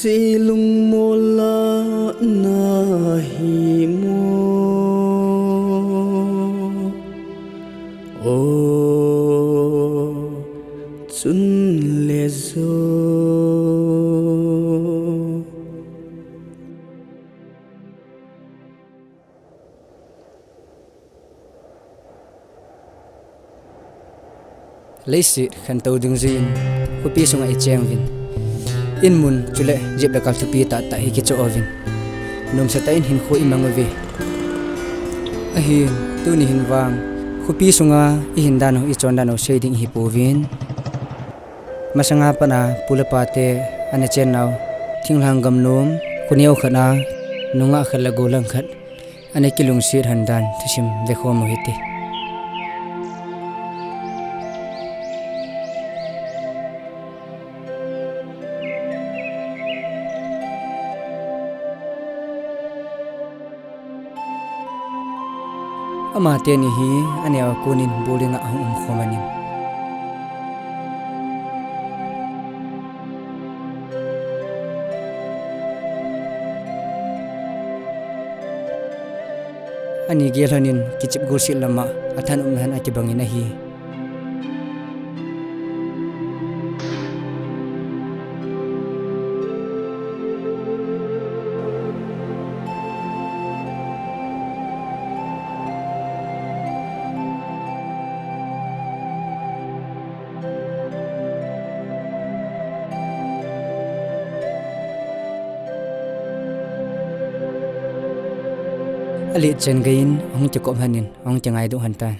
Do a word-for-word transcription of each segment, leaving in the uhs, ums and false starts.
Silung mola na hi mo. O chun le zo. Leiset khantou dungjuiyin khopi sunga icheng uvin. Inmun chule jep le kal thupi tahtah hi kichoh uvin. Nomsa tah in hinkho imang uve. Ahin, tuni hin vang khopi sunga ihin dan u, ichon dan u sei ding ihi pouvin. Masanga pat a pu le pa te ana chen nau thinglhang gamnom, khoneo khat a nungah khat le gollhang khat ana kilungset lhon dan thusim vekhom u hite. Amateni hi aneo a konin boarding a ahung umkhom anin. Ani gel lhonin kichep golset lama athanopna lhon akibangin ahi. Alet chen geiyin ahung kikop lhonin ahung kingaidoh lhon tan.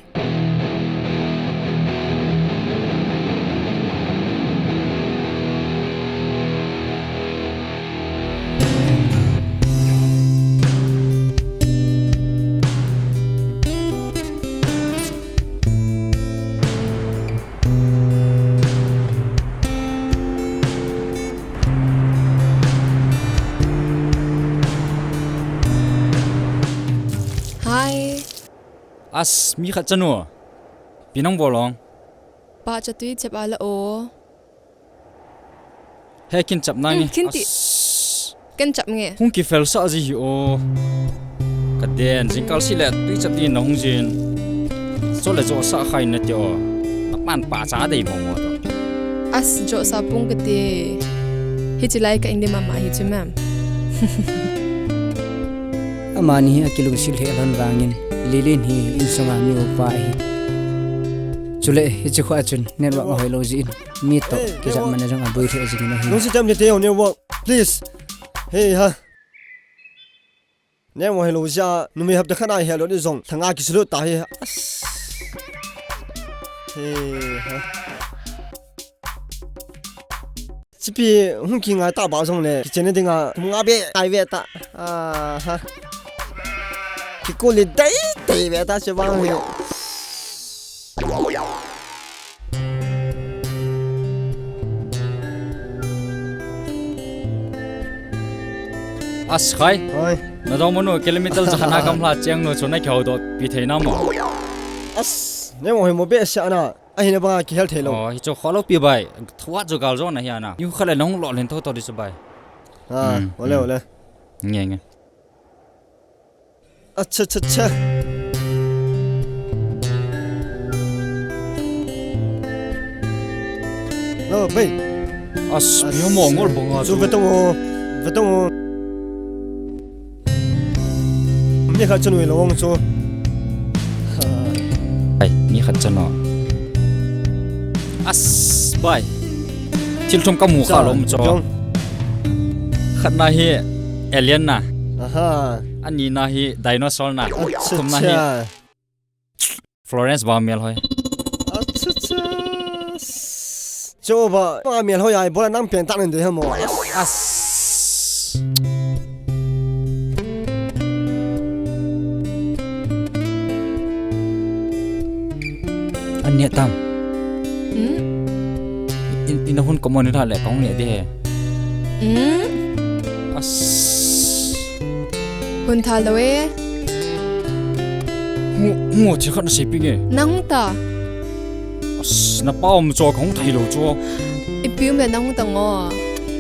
Hi. As, mi khat chanu. Pi nang bolong. Pa cha tui chep a la o. He kin chap nange. Hmm, kin ti. As. Ken chap nge. Hung kifel sa ji hi o. Ka den, jingkal sile tui chap din na hung jin. Chule jo sa khai nati o. Na pan pa cha dei mo mo to. As, jo sa pung kati. Hichi lai ka indi mama hi chu mam. Amani hi akilungset lheh lhon vangin, Lilin hi insunga mi upa ahi. Chule, hichi kho a chun network ahoi lou jin, mi to kijat man a jong aboi lheh jingin ahi. Lungset tam le te o network, please. Hey ha. Network hoi lou jia, numei hapta khat a hi lo ni jong, thanga kisulut ta hi. As. Hey ha. Chipi hung kingai ta ba jong le, kichen dinga, kum nga be, ai ve ta. Aha. Kikuli dei dei ve ta che bang hi. As khai. Hoi. Na dong manu kilometer jakhat na gamla cheng nu chu na kihoudoh pi thei na mo. As, ne mo hoi mo be sa na. Ahina banga kihel thei lou. Oh, hichu kholou pi bai. Thuat jo gal jo na hi ana. Yu khat le nahung lolhin tho tho di chu bai. Ah, hmm, ole, hmm, ole. Nge, nge. Acha, acha, acha. Lo, bai. As, as, pi mo ngol banga chu. Chu ve tong o. Ve tong o. Mi khat chanu lou chu. Ai, mi khat chanu. As, bai. Thil thum kamu kha lou chu. Khat na hi alien na. Aha. Ani na hi dinosaur na. Acha, thum na hi. Acha. Florence ba mel hoi. Acha, acha. Cho ba, ba mel hoi ai, bola nang pen tak nen de ha mo. As. An ne tam. Hmm? In, in hun komon ni tha le kong ne de he. Hmm? As. Hun tha lo e. Ngo, ngo, thil khat na sei ping e. Nang ta. As, na pa um cho kong thei lo cho. Ipi um le nang ta ngo.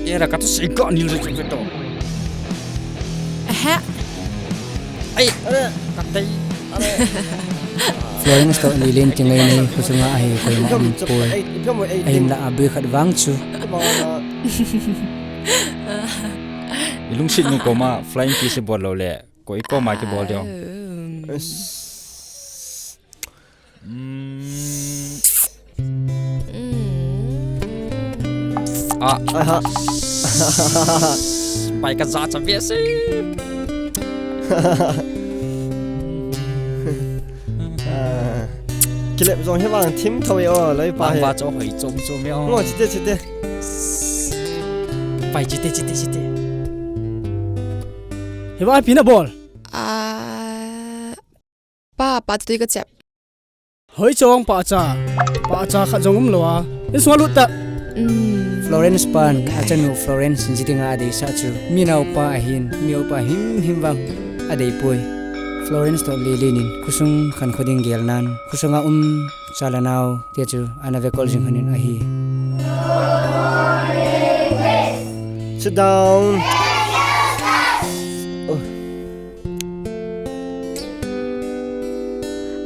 Era ka tu si ka ni lo chu to. Ehe. Ai, are, ka tai. Florence toh Lilin ti ngai ni, khusunga ahi koima um poi. Ahinla abui khat vang chu. I lungsit nu koma flying kiss bol lou le, koi koma kibol diu. Um. Mm. Ah. Aha. Pai ka ja cha ve se. Ah. Kilep jong hi vang thim tho e o, loi pa he. Ba cho hoi chom chom e o. Ngo chite chite. Pai chite chite chite. Hi ba pi na bol. Ah. Pa, pa tu ka chep. Hoi chong pa cha. Pa cha khat jong um lou a. Insung lut ta. Mm. Florence pan, achanu Florence jiti nga adei sa chu. Mi nao pa ahin, mi upa him him vang adei poi. Florence toh Lilin in, khusung khan khoding gel nan. Khusunga um cha le nao, tia chu, ana ve kol jing hanin ahi. Sit down. Oh.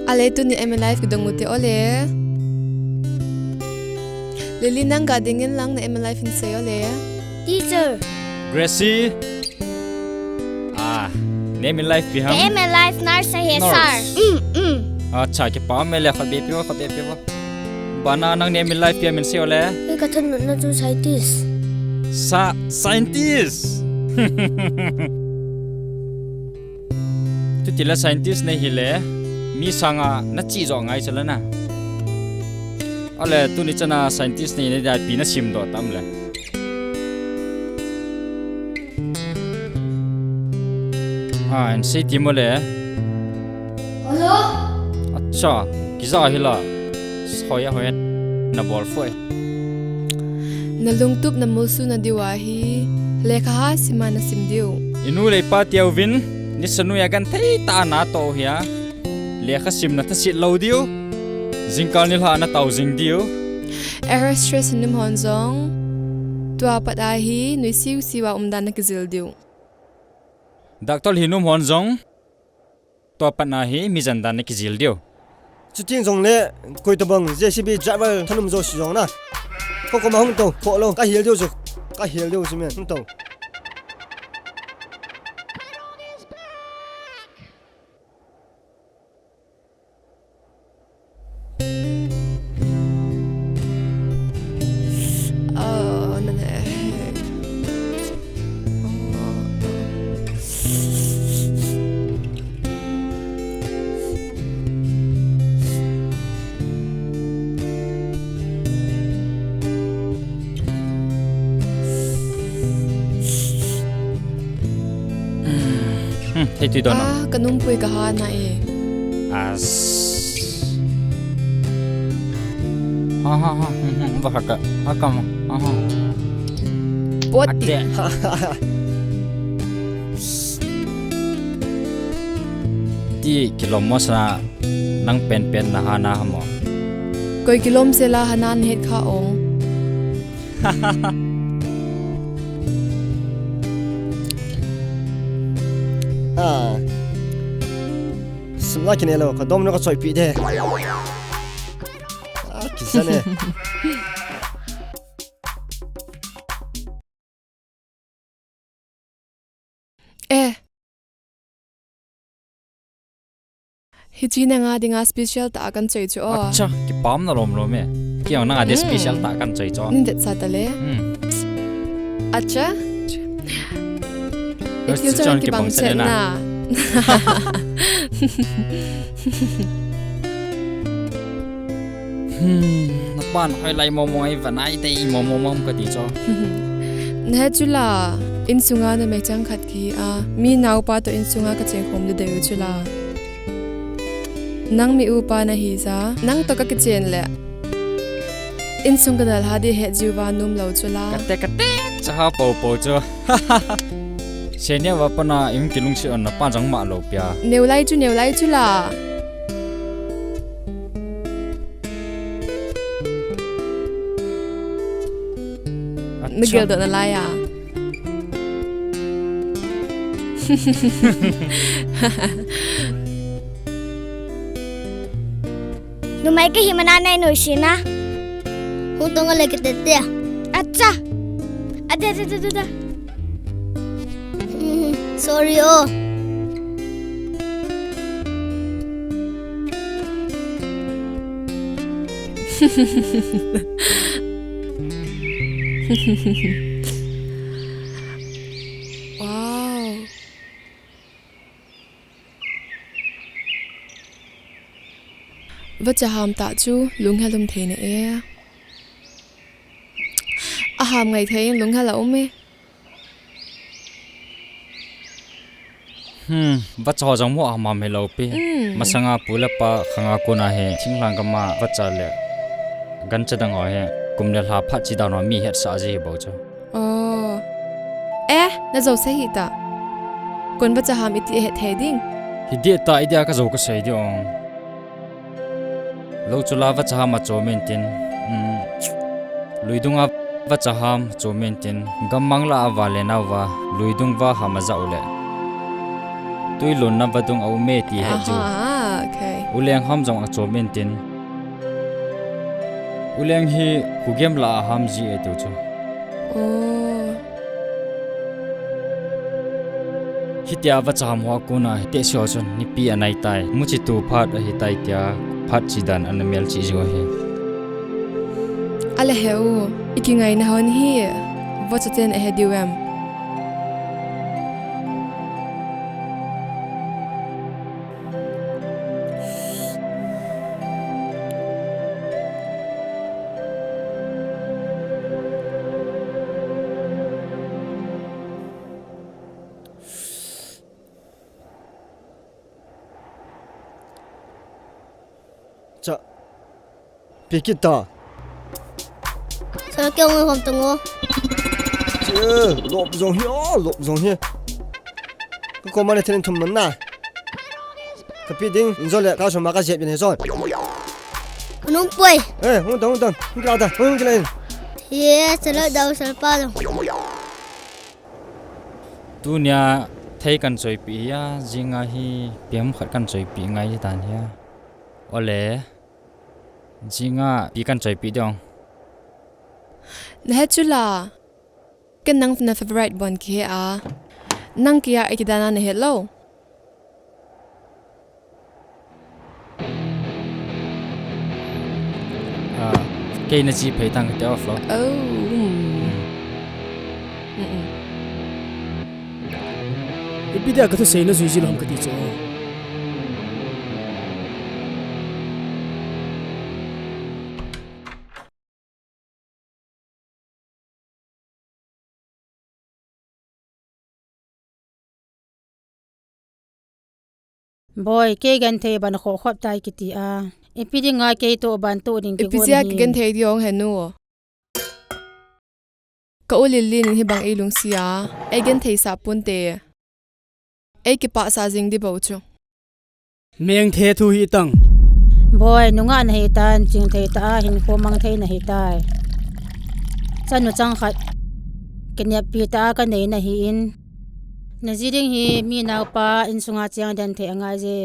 Ale tuni M L Life kidong ute ole. Lily nang ga dingin lang na M L Life in sei ole. Teacher. Gracie. Ah, name in life biham. M L Life nurse hai sir. Nurse. Mm, mm. Acha, kipa mele khabe piwa, khabe piwa. Bana nang name in life biham in sei ole. Ei ka thanna chu scientist. Sa, scientist. Chuti le scientist nei hile, mi sanga na chi jo ngai chala na. Ale tuni chana scientist nei nei da pi na sim do tam le. Ha, en sei ti mo le. Hello? Acha, kija hila. Hoya hoya. Na bol foi. Na lungtup na mulsu na diu ahi. Lekha ha sima na sim diu. I nu le i pa tia uvin, nisa nu ya gan thei ta na to hia. Lekha sim na thasit lo diu. Jingkal nilha na tau jing diu. Air hostess hinum hon jong. Tua pat ahi, nui siu siwa umdan na kijil diu. Doctor hinum hon jong. Tua pat na hi mi jan dan na kijil diu. Chuting jong le koi tabang J C B driver thanum jo si jong na. Ko ko ma hung to, ko lo, ka hil diu chu. Ka hil diu chu men, hung to. Hmm, hei tui don a. Ah, ka numpui ka ha na e. As. Ha, ha, ha, hmm, hmm, va ha ka, ha ka ma, ha, ha. Pot ti. Ate. Ti kilom mo sa nang pen pen na ha na ha mo. Koi kilom se la ha nan het kha ong. Ah. Sum la kine lo, ka dom no ka choi pi de. Ah, kisa ne. Eh. Hichi nanga dinga special ta kan choi chu o. Acha, kipam na lom lom e. Kiang nanga de special ta kan choi chu. Nin det sa ta le. Hmm. Acha. Itil chan kibang chan na. Hmm, na pan hoi lai mo mo ai van ai dei mo mo mom ka ti cho. Na he chula, insunga na mei chang khat ki a, mi nau pa to insunga ka cheng khom de dei u chula. Nang mi upa na hi za, nang to ka kichen le. Insung ka dal ha di he jiu va num lo chula. Kate kate, cha ha po po cho. Senior va pana im kilung si on na pan jang ma lo pia. Neu lai chu, neu lai chu la. A Na geldoh nalai a. Numei kahi mana nei nuisat na. Hung tong le kiti te. Acha. Ada, ada, ada, ada. Sorry o. Wow. Vacha ham tah chu lunghel um thei na e. A ham ngai thei in lunghel a um e. Hmm, vacha ho jong mo a ham hilou pi. Hmm. Masanga pu le pa khanga kona hi, thinglhang gam a vacha le gancha dang ho hi, kum le lha phat chi dan ho mi hetsah ji hi bou chu. Oh. Eh, na jou sei hih ta. Kon vacha ham iti a het thei ding. Hi dih ta, i dia ka jou ka sei dih ong. Lou chu la vacha ham a chom in tin. Hmm. Lui dung a vacha ham chom in tin. Gammang la a va le nau va. Lui dung va ham a ja u le. Tui lon na va dung a um e ti het ju. Aha, okay. U leng ham jong a chom in tin. U leng hi khu gem la a ham ji e tu chu. Oh. Hitia vacha ham ho a kona, hiti si ho chun, nipi a nai tai. Muchi tu phat ahi tai tia, phat chi dan ana mel chi jo hi. Ale he u, i kingaina hon hi, vacha ten a he diu em. Cha. Pi kit ta. Sa kya ngoi hom tang o. Che, lop jong hi, ah, lop jong hi. Ka koma le thil thum man na. Ka pi ding, in jo le, ka soma ka jep in he son. Anung poi. Eh, hung dong, hung dong. Hung kila da, hung kila in. Ye, sala dau, sala pa dong. Tunia thei kan choipi hia, jinga hi piam khat kan choipi ngai hi tan hia. Ole, jinga pi kan choipi dong. Na he chula, ken nang na favorite bon kihe a. Nang kia iti dana na he lo. Ah, kei na chi phei tang ka te off lo. Oh. Mm. Mm-mm. Ipi dia ka thusei na jui ji lom ka ti chu. Boi, kei genthei ban khoh khop tai kiti a. Ipi dinga kei toh ban toh ding kigon hi. Ipi jeh a kigenthei ding ong he nu. Ka u Lilin in hibang ei lungsi a, ei genthei sah ponte. Ei kipah sah jing di bou chu. Mengthe thu hi tang. Boi, nungah na hi tan, chingthei tah a hinkho mangthei na hi tai. Chanu chang khat, kineppi tah a ka nei na hi in. Na ji ding hi mi naopa insunga cheng den thei angai je.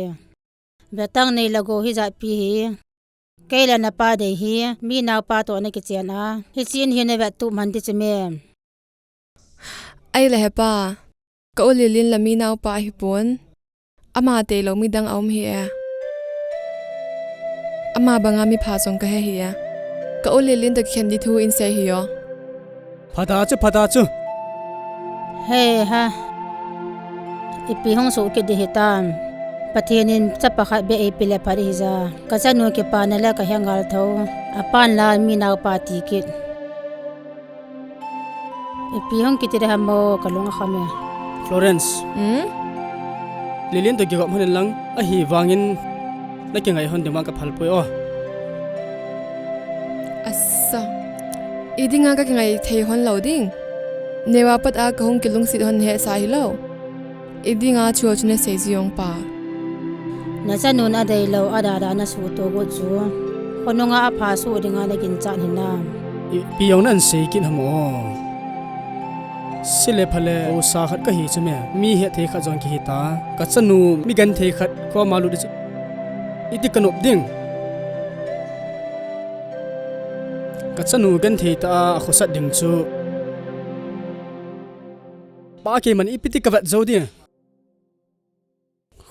Vetang nei le gou hi jat pi hi. Kei le na pa dei hi, mi naopa toh na kichen a. Hichi in hi na vet tup man ti chu me. Ai le he pa, ka u Lilin la mi naopa hi pon. Ama tei lo midang a um hi e. Ama banga mi pha jong ka he hi e. Ka u Lilin toh kikhen di thu in sei hi o. Phata chu, phata chu. Hei ha. Ipi hung soh kit di hitam. Pathen in chapa khat beh eipe le phat hi ja. Ka chanu kipana le ka he ngal tho. Apan la mi naopa ti kit. Ipi hung kiti di ham o, ka lung akham e. Florence. Hmm? Lilin toh kigop hon in lang, ahivangin na kingai hon ding vang ka phal poi o. Asa. I dinga ka kingai thei hon lou ding. Neo a pat a ka hung kilungset hon hesa hi lou. I dinga chu chu na sei ji ong pa. Na chanun a dei lou a dada na suhto got chu. Khonunga a pha suh dinga na ginchat hinam. Ipi ong nan sei kit ham o. Sile phale, hausa khat kahi chu me. Mi hethei khat jong kihi ta. Ka chanu mi genthei khat koma lut chu. Iti ka nop ding. Ka chanu genthei ta a khosat ding chu. Pa keiman ipi ti ka vet jou ding.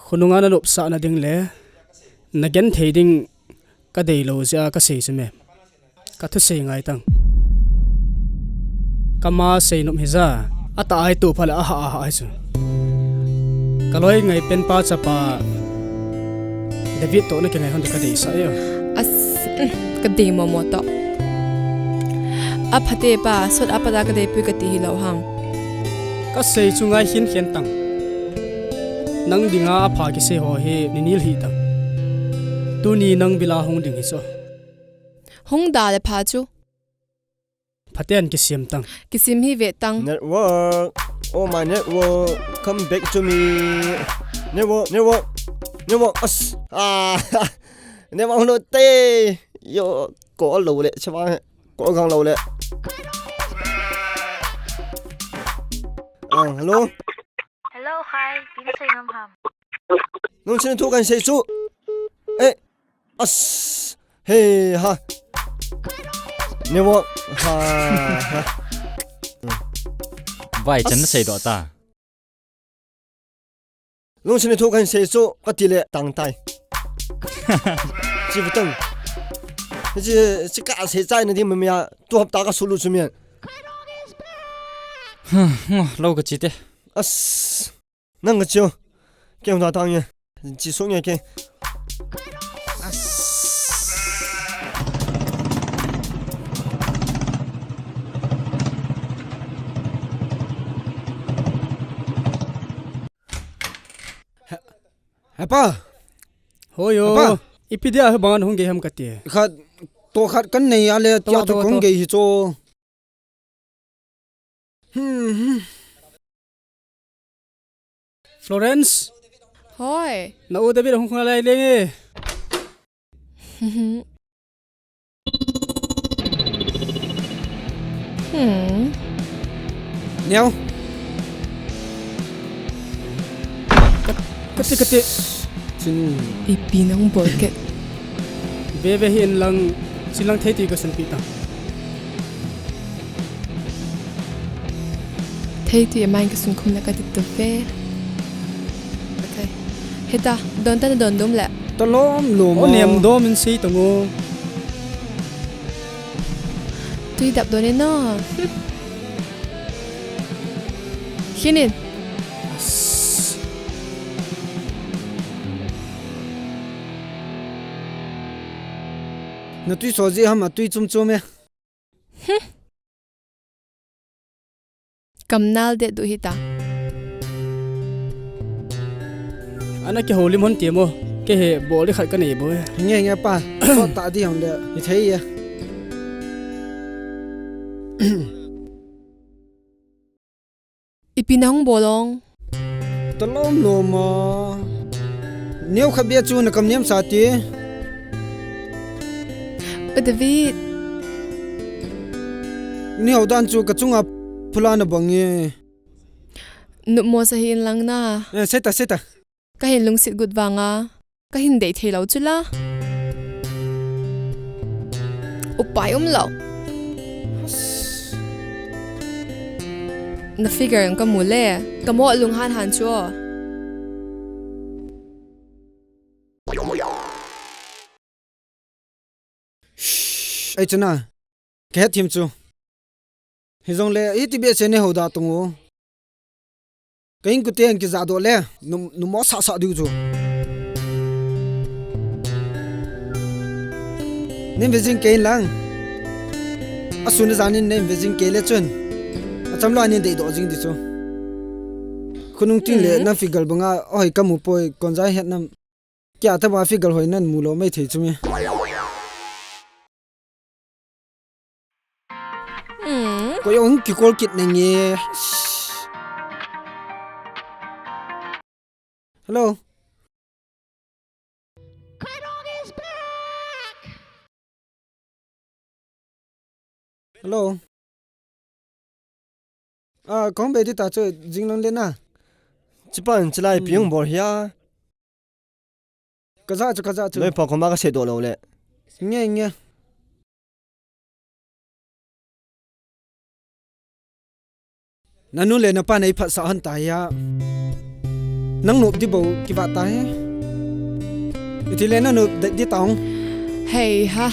Khonunga na nopsahna ding le na genthei ding ka deilou jeh a ka sei chu me. Ka thusei ngai tang. Ka ma sei nop hija, atah ai tu phale aha aha ai chu. Ka loi ngaipen pa chapa David toh na kingai hon ka deisah e. As, ka dei momo toh. Aphate pa, sot apat a ka deipui kati hilou ham. Ka sei chu ngai khen khen tang. Nang dinga apha kisei ho hi ni nil hi tang. Tuni nang bila hung ding hi chu. Hung da le pha chu. Phaten kisem tang. Kisem hi ve tang. Network. Oh my network. Come back to me. Network, network, network. As. Ah. Network lo te. Yo, ko lo le. Chawang he. Ko gang lo le. Ah, hello. Hello, hi. Ipi nasei nom ham? Lungset thu kahin sei chu. Eh. As. He ha. Network. Ha. Ha. Vai chan na sei doh ta. Lungset thu kahin sei chu kati le tang tai. Chi vetang. Chi, chi ka sei chai na ding ma mi a tu hapta ka sulu chu mian. Ngo, lo ka chi te. As. Nang ka chiu. Kei hung ta tang e. Chi sung e kei. As. He, hepa. Hoi o. Hepa. Ipi dia he bang hung ge ham kati. Khat, to khat kan nei a le, to, tia to, to kong to. Ge hi chu. Hmm, hmm. Florence. Hoi. Na u David hung khang lai leng e. Hmm. Neo. Ka, kati, kati. Chin. Ipi nang bol ke. Ve ve hi in lang, chin lang thei ti ka sun pi ta. Thei ti mai ka sun khum la ka ti tu ve. Ka thei. Heta, don ta na don dom le. Ta lom lom. O nem dom in sei ta ngo. Tui dap don e no. Khinin. Na tui so ji ham a tui chum chum e. Kamnal det du hita. Ana ke holim hon ti mo. Ke he bol di khat ka nei bo. Nge nge pa. So ta di hon de. I thei ya. Ipi na hung bol ong? Ta lom lom a. Neo kha bia chu na kam niam sa ti. O David. Ni hau dan chu ka chunga phula na bang e. Numo sa hi in lang na. Eh, seta, seta. Ka hin lungsit gut vanga, ka hin dei thei lo chu la. Upai um lo. Na figure ka mu le, ka mo lung han han chu. Shh, ai chana. Ka het thim chu. Hijongle, hiti bia che ne ho da tung u. Ka in kute an kija do le, num, num mo sa sa diu chu. Nin vejing ke in lang. A sun jan in nin vejing ke le chun. A cham lo anin dei do jing di chu. Khunung ting le, hmm, na figure banga, oi ka mu poi, kon jai het nam. Kya ta ba figure hoi nan mu lo mai thei chu mi. Hmm. Ko yong ki call kit na nge. Hello. Hello. A, kong be di ta chu, jing lang le na. Chipan chilai pi hung bol hia. Ka ja chu, ka ja chu. Noi pa koma ka se do lo le. Nge, nge. Nanu le napa nei phat sa han ta ya. Nang nop di bo ki va ta he. Iti le nanu de di taung. Hei ha.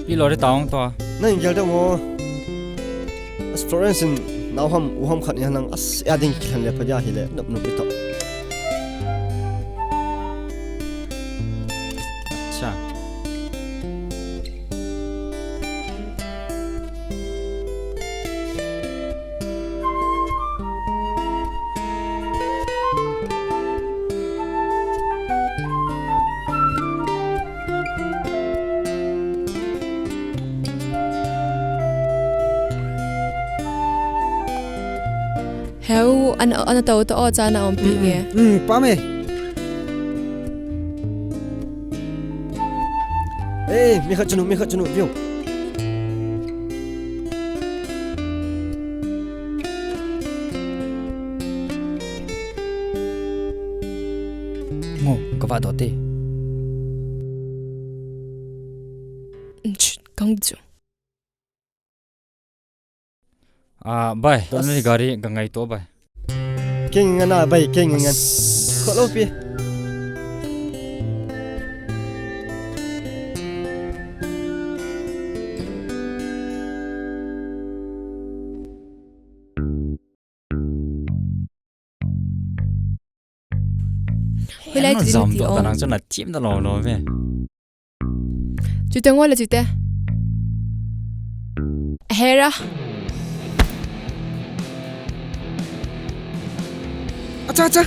Pi lo de taung to. Na in gel de mo. As Florence in nau ham u ham khat ni hanang as ya ding ki khan le pha ya hi le nop nop ito. Acha. Heu, an, an tau ta o cha na om pi nge. Hmm, pa me. Eh, mi khat chanu, mi khat chanu, view. Ngo, ka va do te. Kang chu. Ah, bai, to na gari ka ngai to bai. King ngana bai, king ngan. Kholo pi. Hilai jam to tanang chun a thim da lo lo ve. Chute ngol le chute. Hera. Acha, acha.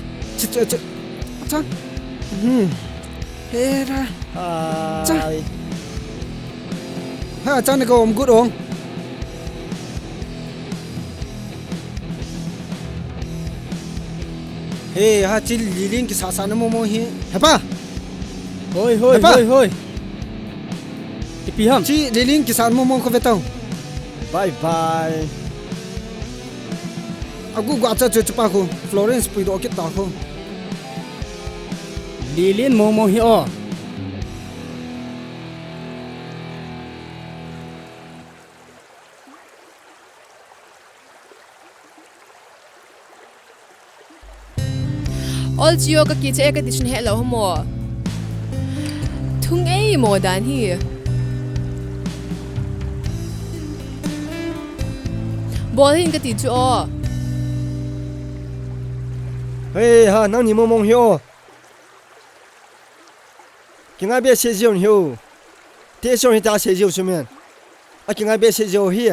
Acha, acha. Acha. Hmm. Hera. Acha. Ha, acha na ko om good ong. He, ha, chi Lilin kisa sa na momo hi. Hepa! Hoi, hoi, hepa! Hoi, hoi. Ipi ham? Chi Lilin kisa na momo ko ve tau. Bye bye. Agu gu acha chu chu pa ko. Florence pui do kit ta ko. Lilin momo hi o. Ol chio ka kicha e ka ti chun he lo mo. Thung ei mo dan hi. Bol hin ka ti chu o. Hei ha, nang ni momong hi o. Kingai be se jiu hiu. Te so hi ta se jiu sumen. A kingai be se jiu hi.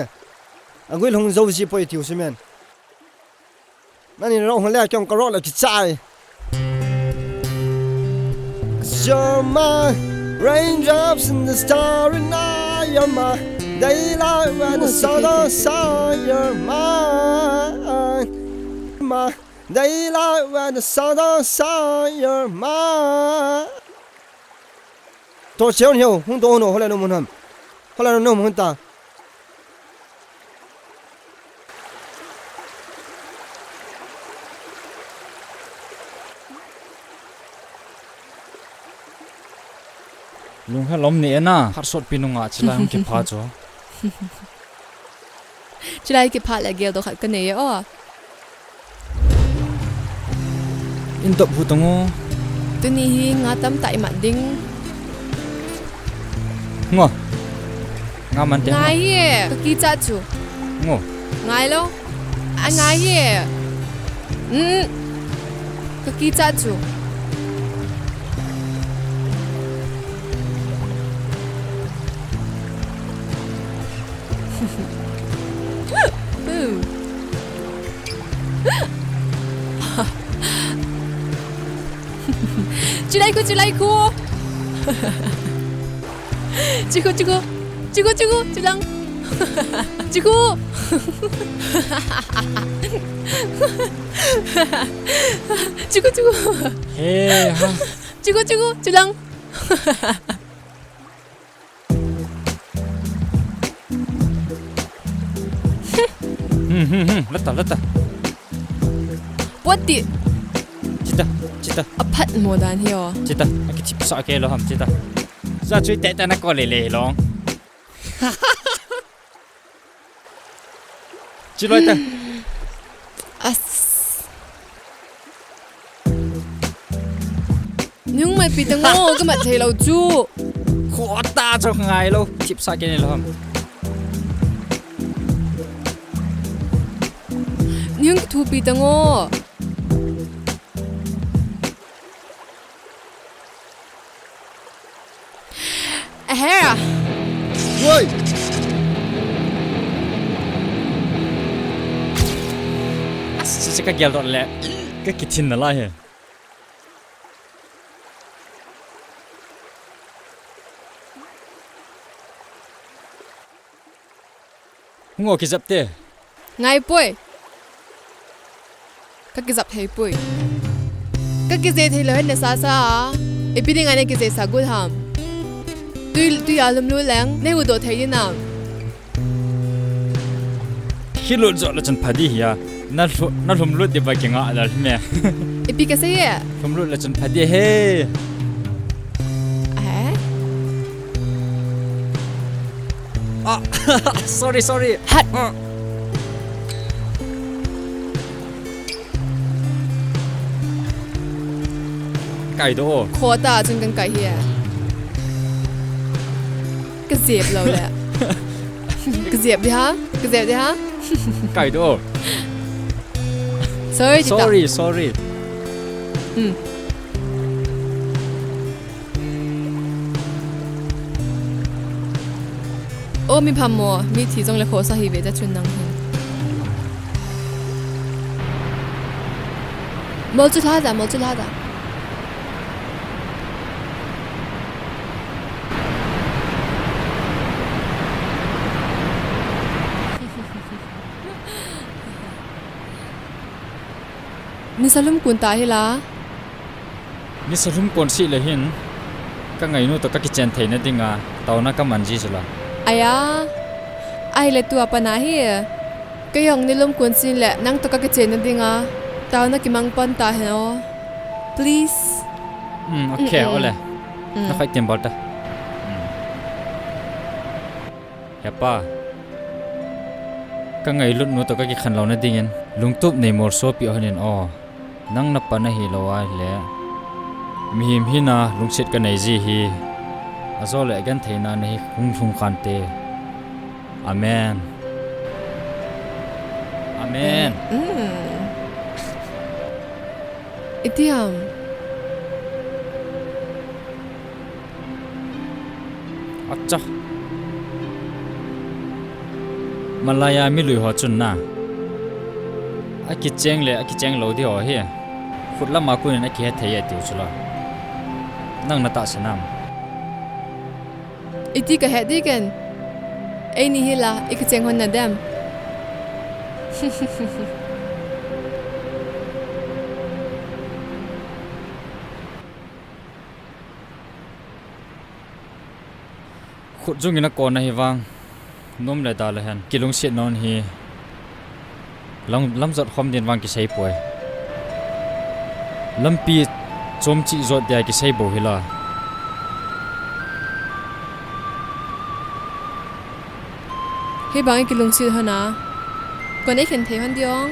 A gui long zo ji poi tiu sumen. Nani rong le kyong ka ro le kichai. You're my raindrops in the starry night. You're my daylight when the sun don't shine. You're mine. My daylight when the sun don't shine, you're mine. To cheon hiu, hung to no, hola no mun ham. Hola no mun ta. Lung ha lom ni ena, har sot pinunga chila hung kipha cho. Chilai kiphat le gel to khat ka nei e o. In top hu tong o. Tuni hi nga tam ta i mat ding. Ngo. Nga man te. Ngai hi e, ka kicha chu. Ngo. Ngai lo. A ngai hi e. Mm. Ka kicha chu. Chilai khu, chilai khu. Chiku, chiku. Chiku, chiku, chilang. Chiku. Chiku, chiku. He, ha. Chiku, chiku, chilang. Hmm, hmm, hmm. Lata, lata. Poti. Chita, chita. Aphat mo dan hi o. Chita, akichip sa ke lo ham, chita. Sa chui te te na ko le le long. Chiloi ta. As. Nung mai pi tang o, ka mat thei lo chu. Khota chu ngai lo. Chip sa ke ni lo ham. Nung thu pi tang o. Ahera. Woi. As, se ka gel dot le. Ka kithin na la he. Ngo kijap te. Ngai poi. Ka kijap thei poi. Ka kije thei lo hen na sa sa. Ipi ding a na kije sa gul ham. Tui, tui a lum lu leng, ne u do thei din am. Khi lut jo la chan phadi hi a. Na lu, na lum lut di ba ki nga la me. Ipi ka se ye. Lum lut la chan phadi he. Eh? Ah, sorry, sorry. Hat. Ah. Kai do. Khota chun kan kai hi. Ka jep lo le. Ka jep di ha? Ka jep di ha? Kai do. Sorry, tita. Sorry, sorry. Hmm. O mi phamo, mi thi jong le khosa hi ve ta chun nang hin. Mol chu lha da, mol chu lha da. Nisa lum kun ta hi la. Nisa lum kon si le hin, ka ngainu to ka kichen theina dinga, tauna ka man ji sula. Aya, ai le tua pana hi, ka yong ni lum kun si le, nang to ka kichen na dinga, tauna kimang pan ta hen o. Please. Hmm, okay, mm, mm, ole. Mm. Na khai tiam bal ta. Hmm. He pa, ka ngailut nu to ka kikhen lo na dingin, lungtup nei mol so pi o hanin o. Nang na pa na hi lo a le. Mihem hina lungset ka nei ji hi. Ajo le agentheina na hi hung lhung khan te. Amen. Amen. Mm. Iti ham. Acha. Malaya milui ho chun na. Akicheng le, akicheng lo di ho hi. Khut lama kunin akihe thei e tiu chula. Nang na tahsan am. Iti ka he di ken. Eini hi la, i kicheng hon na dem. Khut jung in a kon ahi vang, nom le da le hen, kilungset non hi, lam, lamjot khom din vang kisei poi. Lampi chom chi jot dia kisei bo hi la. Hibang i kilungset hon a. Kon ei khen thei hon diong.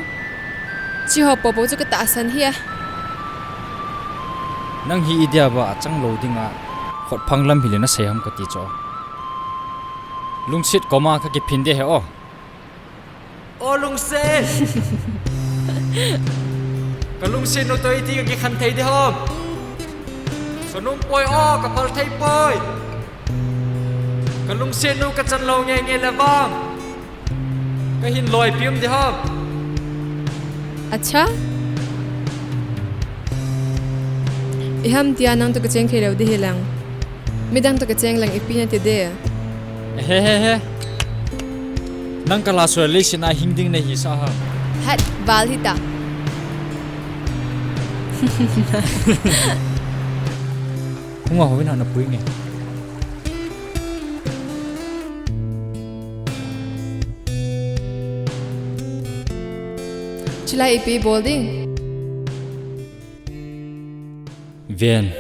Chi ho popo chu ka tahsan hi a. Nang hi i dia ba a chang lo ding a. Khut phang lam hi le na sei ham ka ti chu. Lungset koma ka kiphin de he o. O lungset. Ka lungset nu to iti ka kikhen thei di ham. Ka nom poi o, ka phal thei poi. Ka lungset nu ka chan lo nge nge le vang. Ka hin loi pium di ham. Acha. I ham tia nang to ka cheng thei lo di hi lang. Midang to ka cheng lang ipi na ti de. He he he. Nang ka last relation a hing ding nahi sa ha. Hat, val hita. Hung a, hoi na na pui nge. Chulai ipi bol ding? Ven,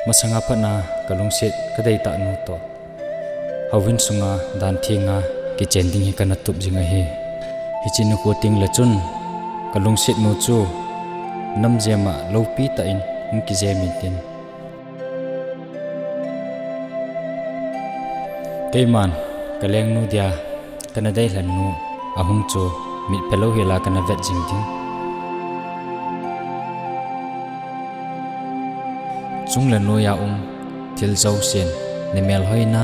masanga phatna ka lungset ka deitah nu toh, houin sunga dan thenga kichen ding hi kana tup jing ahi. Hiche nikho teng le chun ka lungset nu chu namjem a loupi tah in hung kijem in tin. Keiman ka lengnu dia kana deilhen nu ahung chu mitphe louhel a kana vet jing ding. Chung le noi a um thil jousen, na melhoina,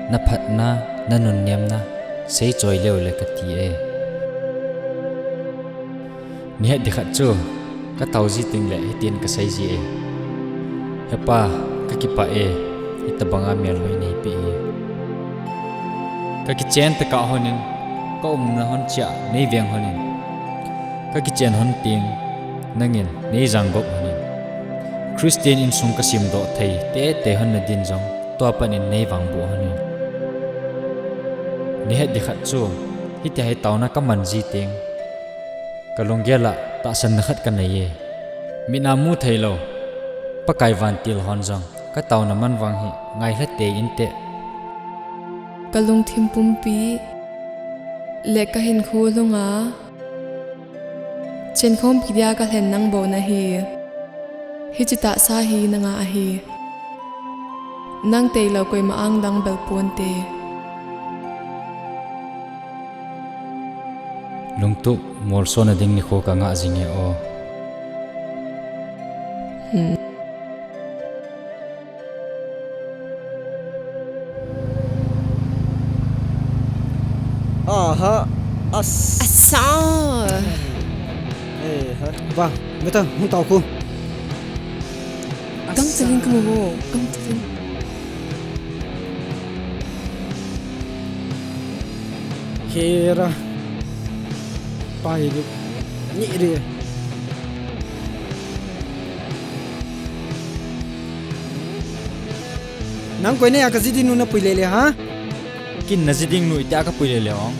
na phatna, na nunnemna seichoi leu le kati e. Nihet ding khat chu ka tao ji teng le hitin ka sei ji e. He pa, ka kipah e, hitabanga melhoi nei pe e. Ka kichen tokah hon in, ka umna hon chia nei veng hon in, ka kichen hon teng nangin nei jangop hon in, Christian insung ka semdoh thei tete hon na din jong tua pat in nei vangboh hon in. Nihet ding khat chu hitia hi taona ka man ji teng, ka lunggel a tahsanna khat ka nei e. Mit a mu thei lou Pakai vantil hon jong ka taona man vang hi ngailha tei inte. Ka lungthim pumpi le ka hinkho lhunga chenkhompi dia ka lhen nang bou nahi. Hiche tahsa hi nanga ahi. Nang tailou koima ang dang bel ponte. Lungtup molsona ding nikho ka ngah jing e o. Hmm. Aha. As. Asa. Eh, ha. Ba, beta, hung tao ko. Gangchalin ka mu ho. Gangchalin. Khera. Pai du. Ni re. Nang koi neiya ka ji ding nu na pui lele ha? Kin na ji ding nu itia ka pui lele ong.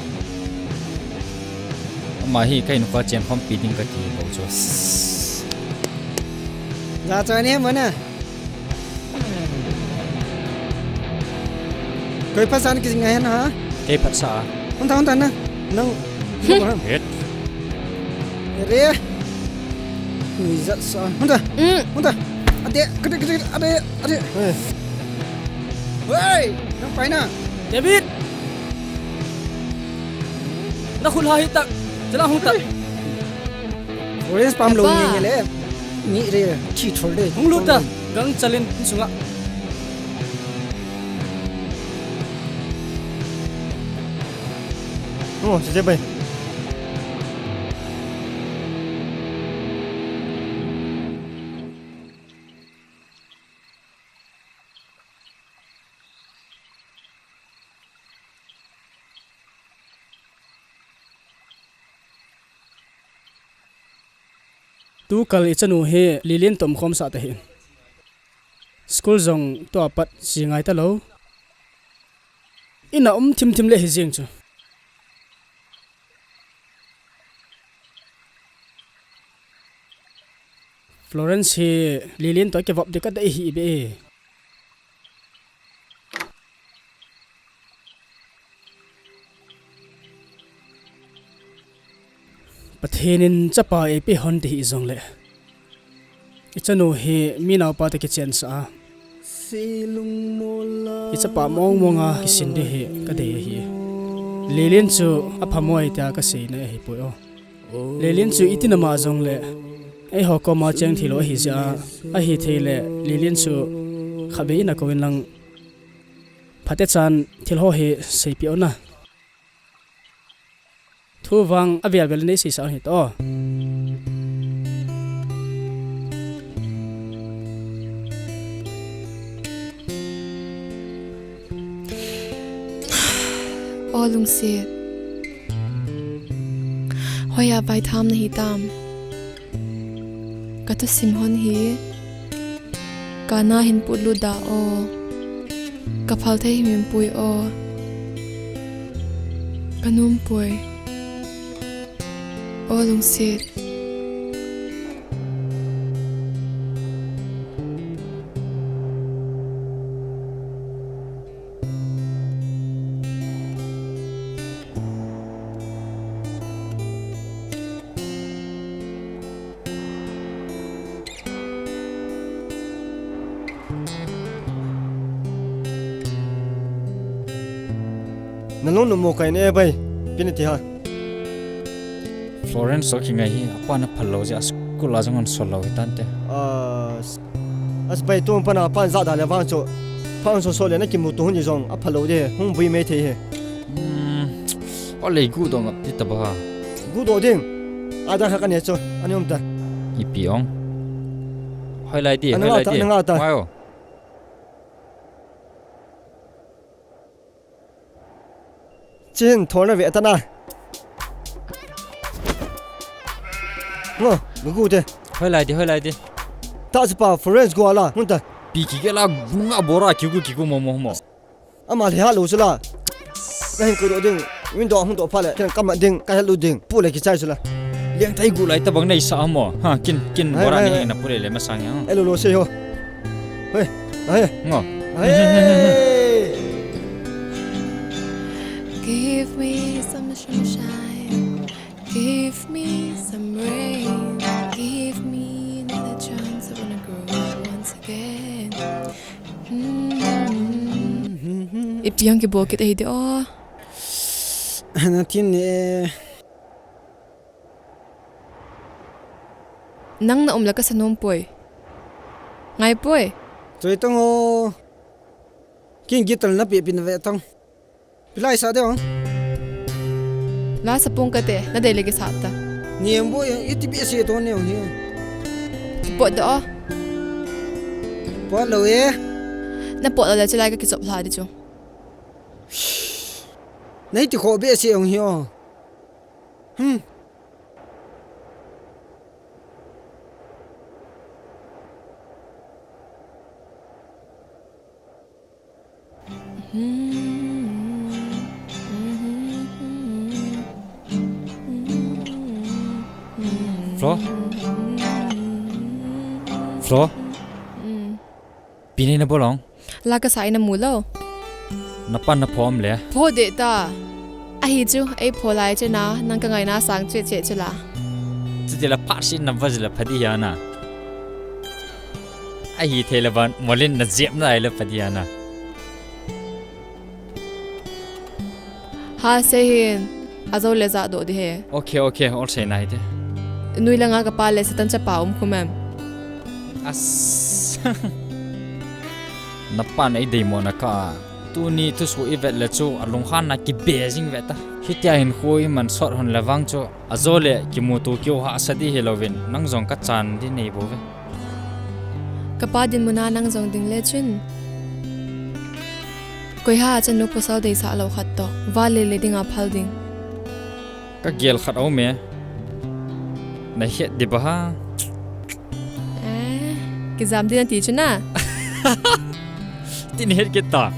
Ama hi ka hinkho chenkhompi ding kati bou chu. Ja choi ne mo na. Koi phasan ki ngai na ha? Kei phatsa. Hon ta, hon ta na. Nang. Het. Re. Ni jat sa. Hon ta. Mm. Hon ta. Ade, kade, kade, ade, ade. Hei, nang pai na. David. Na khut ha hi tak. Chala hung tak. Orange pam lo ni le. Ni re, thi thol de. Hung lut ta. Gangchalin sunga. Oh, sije bai. Tukal i chanu hi Lilin toh um khom sah tahih in. School jong tua pat si ngai talou. Ina um thimthim le hi jeng chu. Florence hi Lilin toh kivop ding ka dei hi be. Pathen in chapa eipe hon ti hi jongle, i chanu hi mi naopa toh kichen sah a, i chapa mong mong a kisin ding hi ka dei ahi. Lilin chu aphamo ahi tia ka seina ahi poi o. Lilin chu iti nama jongle, eiho koma cheng thei lou ahi jeh a, ahi thei le Lilin chu khatvei in akou in lang, phatechan thil ho hi seipeh un a. Thu vang avel vel nei seisah un hite o. O lungset. Hoiya vaitham nahi tam. Ka thusim hon hi. Ka na hin putlut da o. Ka phal thei himhim poi o. Ka nom poi. O lungset. Na lung nom mo kai ne bai. Pina ti ha. Florence o kingai hi, apa na phal lou jeh a school a jong hon sol lou hi tante. Ah, s-, as bai tu pa na pan ja da le vang chu. Pan so so le na kimu tu hun jong a phal lou de, hung bui mai thei he. Hmm, o le gu dong ap ti ta ba. Gu do ding. A da kha ka ne chu, ani um ta. Ipi ong. Hoilai ti, ana hoilai ta, ti. Ana ta. Mai o. Chin, thona ve ta na. Ngo, gu gu te. Hoilai ti, hoilai ti. Ta chu pa, Florence gu ala, mun ta. Pi ki ke la, nga bora, ki gu, ki gu, mo, mo, mo. Ama le ha lo chu la. Na hin ko do ding, window hung do pha le, ken kam ding, ka helu ding, pu le ki chai chu la. Liang thai gu lai ta bang nei sa mo. Ha, kin, kin, hai, bora hai, ni hai. Na pu le le masang ya. E lo lo se ho. Hey, hey. Ngo. Hey. Give me some sunshine. Give me some rain. Give me another chance. I wanna grow up once again. Mm-hmm. Ipi ang kibol kit ahi de o. Na tin ne. Nang na um la ka sa nom poi. Ngai poi. Choi tong o. King gital na pi pi na ve tong. Pilai sa de o. La sa pung ka te, na de le ki sa ta. Ni em bo i ti bi se to ne o hi. Ki pot do o. Pot lo e. Na pot lo le chilai ka ki chop la di chu. Nei ti kho be se ong hi o. Hmm. Flo? Flo? Pi nei na bol ong? La ka sa in na mu lo. Na pan na phom le. Pho de ta. Ahi chu, ei pho lai chu na, nang ka ngai na sang che che chu la. Chuti la phat sin na va ji la pha di ya na. Ahi thei la ban, molin na jep na ai la pha di ya na. Ha, sei hin, a jo le ja do di he. Okay, okay, ol sei nai te. Nui langa ka pa le Satan chapa um khu mem. As. Na pa na i dei mo na ka. Tuni thusuh i vet le chu a lunghan na ki be jing ve ta. Hitia hin khu i man sot hon le vang chu. A jo le kimuto kiu hahsa di hi lovin, nang jong ka chan di nei bou ve. Ka pa dinmun a nang jong ding le chun. Koi ha a chanu pasal deisah lo khat toh, va le le ding a phal ding. Ka gel khat a um e. Na het di ba ha? Eh, kijam di na ti chu na. Tin het kit ta.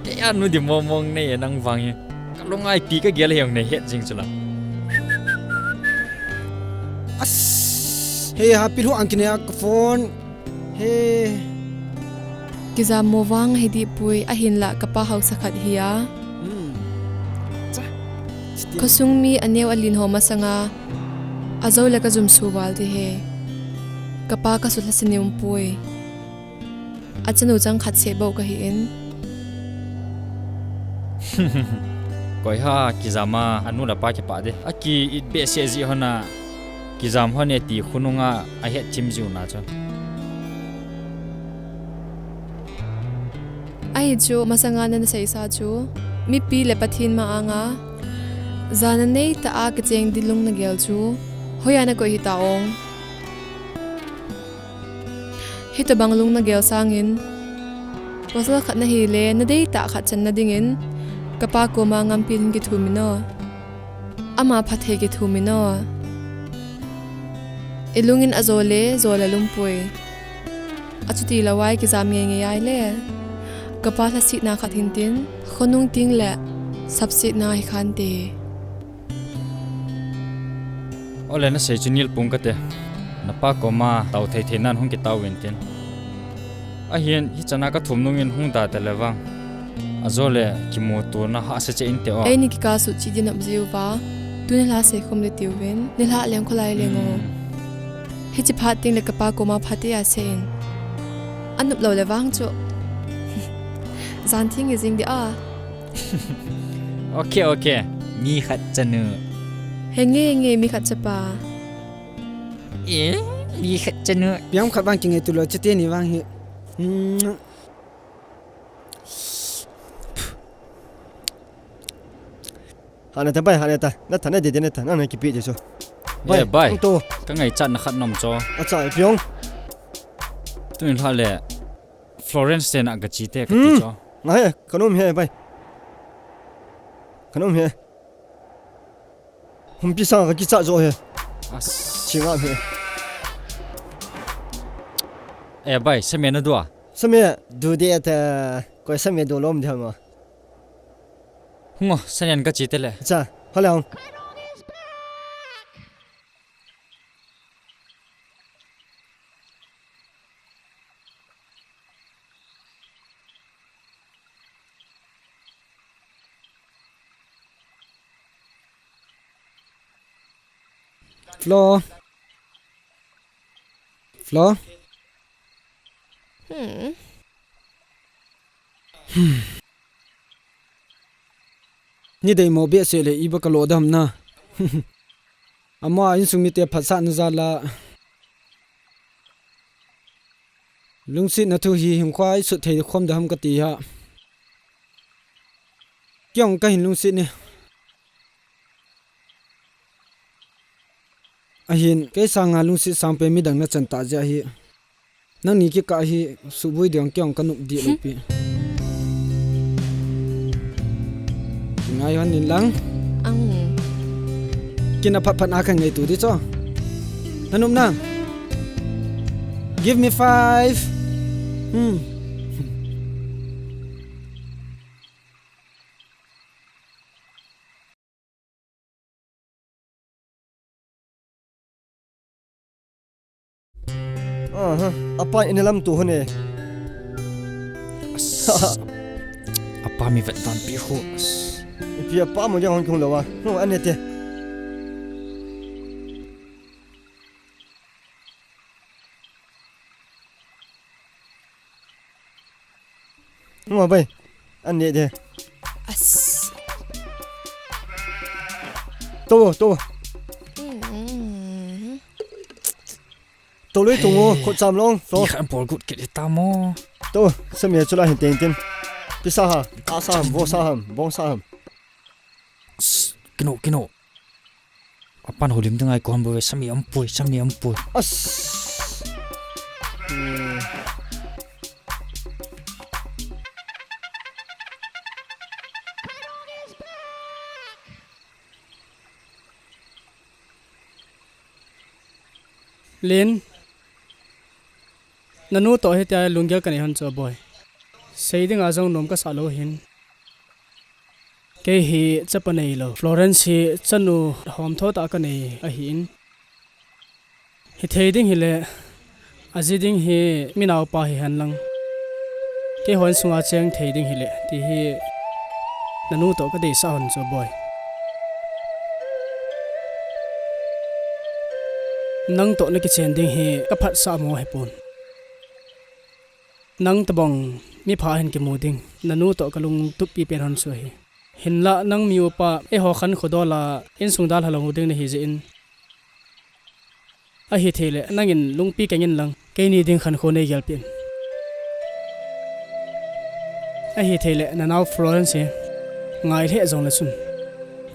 Kei a nu di mong mong nei e nang vang hi. Ka lungai pi ka gel hiang nei het jing chu la. As. He ha pi hu ang kine a ka phone. He. Kijam mo vang hi di pui a hin la ka pa hausa khat hi a. Hmm. Cha. Khosung mi a neo a lin ho masanga. A jo le ka jum su val di he. Ka pa ka sut la sini um pui. A chanu chang khat se bou ka hi in. Koi ha, kijam a, a nu le pa kipa de. A ki it be se ji hon a, kijam hon e ti khunung a, a het chim jiu na chu. Ahi chu, masanga na na sei sa chu, mipi le Pathen ma anga, jana nei ta a kicheng di lung na gel chu, hoiya na koi hi ta ong. Hitabang lung na gel sangin, pasal khat na hi le na dei ta khat chan na dingin, Kapa koma ngampi in kithum in o. Ama phatthei kithum in o. Ilungin ajo le, jo le lumpui. Achuti lou a ikijam ngeingei a ile. Kapa lhasetna khat hintin, khonung ting le, sapsetna hi khante. Ole nasei chu nilpung kate. Napa koma tao thei thei nan hung kitao uvin tin. Ahin, hichana kathum nungin hung da tale vang. Ajo le kimutona hahsa cheh inte o. Eini kikah suh cheh din nop jiuva. Tuni lha seikhum le tiuvin. Nilhah leng kholai leng o. Hmm. Hiche phat teng le kapa koma phat a seiyin. Anop lou le vang chu. Jan theng hi jing di a. Ok, ok. Mi khat chanu. Henge, henge, mi khat chapa. Eh, mi khat chanu. Piang khat vang kingai tulo chete ni vang hi. Hmm. Hane ta bai, hane ta. Na ta, na de de na ta. Na na kipi de so. Bai, eh, bai. Ang to. Ka ngaichat na khat nom cho. Acha, ipi ong. Tuni lha le. Florence te na ka chi te ka ti cho. Hmm. Nga he, ka nom he, bai. Ka nom he. Humpi sang ka kichat jo he. As. Chi nga he. Eh, bai, same na dua. Same du de ta, ko same du lom de ma. Hungo, sane an ka chi te le. Cha, hala hung. Flo. Flo. Hmm. Hmm. Ni dei mo behseh le iba ka lo dam na. Ama insung mite phatsah na jal a. Lungsetna thu hi hinkho a i sut thei khom dam ka ti a. Kei jong ka hin lungset e. Ahin, kei sanga lungset sang pen midang na chan ta jeh ahi. Nangni kikah hi suboi ding kei jong ka nop deh lou pi. Ngai hon in lang. Ang. Kei na phat phat a ka ngaito ding cho. Na nop na. Give me five. Hmm. Aha, apa in lam tu hone. As. Apa mi vet dan pi ho. As. Ipi apa mo dia hon kung lawa. No, ane te. Ngo bai. An ne de. As. To, to. Mm. To lui to ngo, khut cham long, to. Ti khan bol gut kit ta mo. To, same chu la hin teng tin. Pi sa ha, a sa ham, bo sa ham, bong sa ham. Kino, kino. Apan holim ding ai kon bo ve, same aum poi, same aum poi. As. Hmm. Lin. Nanu to hitia lunggel kanei hon chu boi. Sei ding a jong nom kasa lou hin. Kei hi chapa neilou. Florence hi chanu hom tho tah kanei ahin. Hithei ding hile, aji ding hi mi naopa hihen lang. Kei hon sunga cheng thei ding hile, ti hi nanu to kadeisah hon chu boi. Nang to nakichen ding hi kaphatsah mo hipon. Nang tobang mipha hin kimu ding, nanu to kalungtup pipen hon chu ahi. Hinlah nang mi upa, eiho khankho dol a, insung dalha lou ding nahi jeh in. Ahithei le, nangin lungpi keng in lang, keini ding khankho nei gelpeh in. Ahithei le, nanao Florence hi, ngai lheh jong le chun.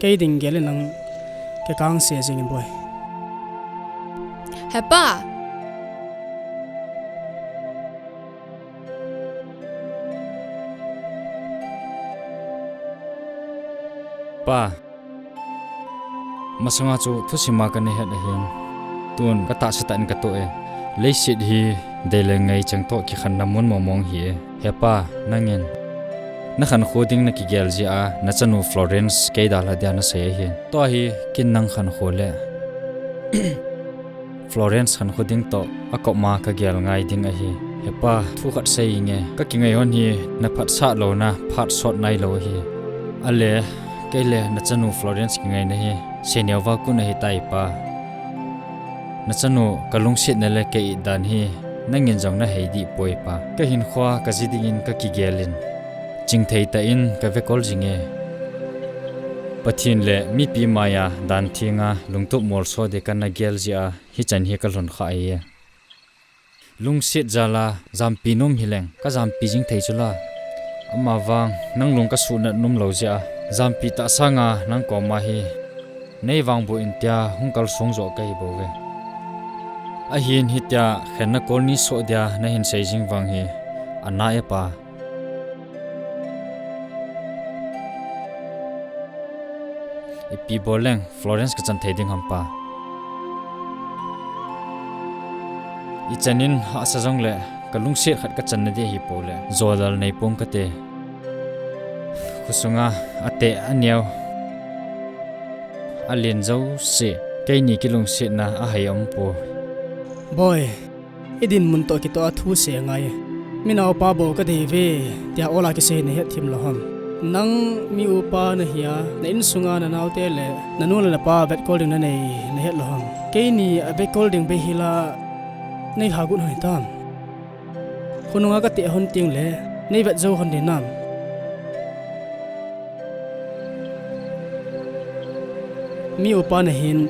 Kei ding gel in lang, kei kang se jing in boi. Hepa! Pa, masanga chu thusim a kana het ahin. Tun katahsa tah in katoh e. Leiset hi dei le ngai cheng toh kikhenna mun mongmong ahi e. He pa, nangin nakhankho ding nakigel jeh a, nachanu Florence kei dalha dia nasei ahi. Tua hi ken nang khankho le Florence khankho ding toh akop ma kagel ngai ding ahi. He pa, thu khat seinge, kakingai hon hi naphatsah louna phat sot nailou ahi. Ale, kei le nachanu Florence kingaina hi seineo va kon ahitai pa. Nachanu kalungsetna le ka-it dan hi nangin jong nahei dih poi pa. Kahinkhoa kaji dingin kakigel in, chingthei tah in kavekol jinge. Pathen le mipi maiya dan thenga lungtup molso ding kana gel jeh a hichan hi kalhun kha ahi. Lungset jal a jampi nom hileng kajampi jing thei chula. Amavang nang lung kasuhnat nom lou jeh a, jampi tah sanga nang koma hi neivangboh in tia hung kalsong joh kahi bouve. Ahin hitia khenna kol ni soh dia nahin sei jing vang hi ana e pa. Ipi bol leng Florence kachan thei ding ham pa. Ichan in hahsa jongle kalungset khat kachanna ding ahipoi le jodal neipong kate. Khosunga ateh aneo, alen jouse, keini kilungsetna ahai umpoi. Boi, idinmun toh kitoh a thu sei angai. Mi naopa bou kadei ve, tia ol a kisei nahet thim lou ham? Nang mi upa nahi a, na insunga nanaote le nanu le napa vetkol ding nanei nahet lou ham? Keini avetkol ding bei hila neilhagut hon hitam? Khonunga kateh hon tengle neivet jou hon ding nam? Mi upa nahin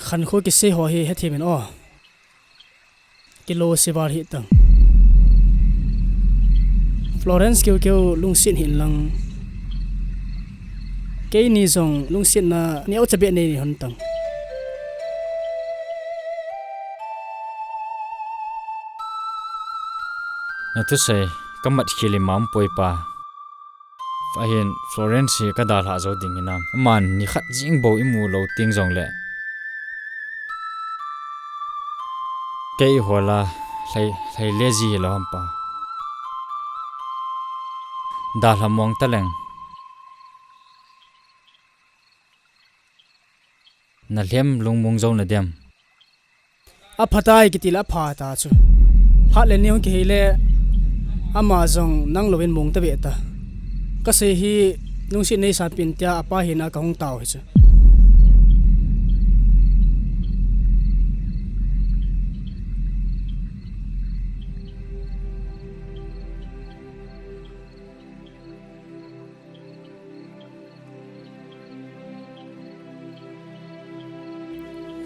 khankho kisei ho hi hethem in o. Kilou se val hitang. Florence keukeu lungset hih in lang, keini jong lungsetna neocha beh nei hon tang. Nathusei kamat khel ima umpoi pa. Ahin Florence hi kadalhah jou ding hinam? Aman nikhat jeng bou imu lou teng jongle kei ihola lhai, lhai le ji hilou ham pa. Dalha mong taleng. Nalhem lungmong jou nadem? Aphatai kiti le apha ta chu. Phat le neo kihei le ama jong nang louvin mong tave ta. Kasei hi lungset neisanpeh in tia apa hina kahung tao hi chu.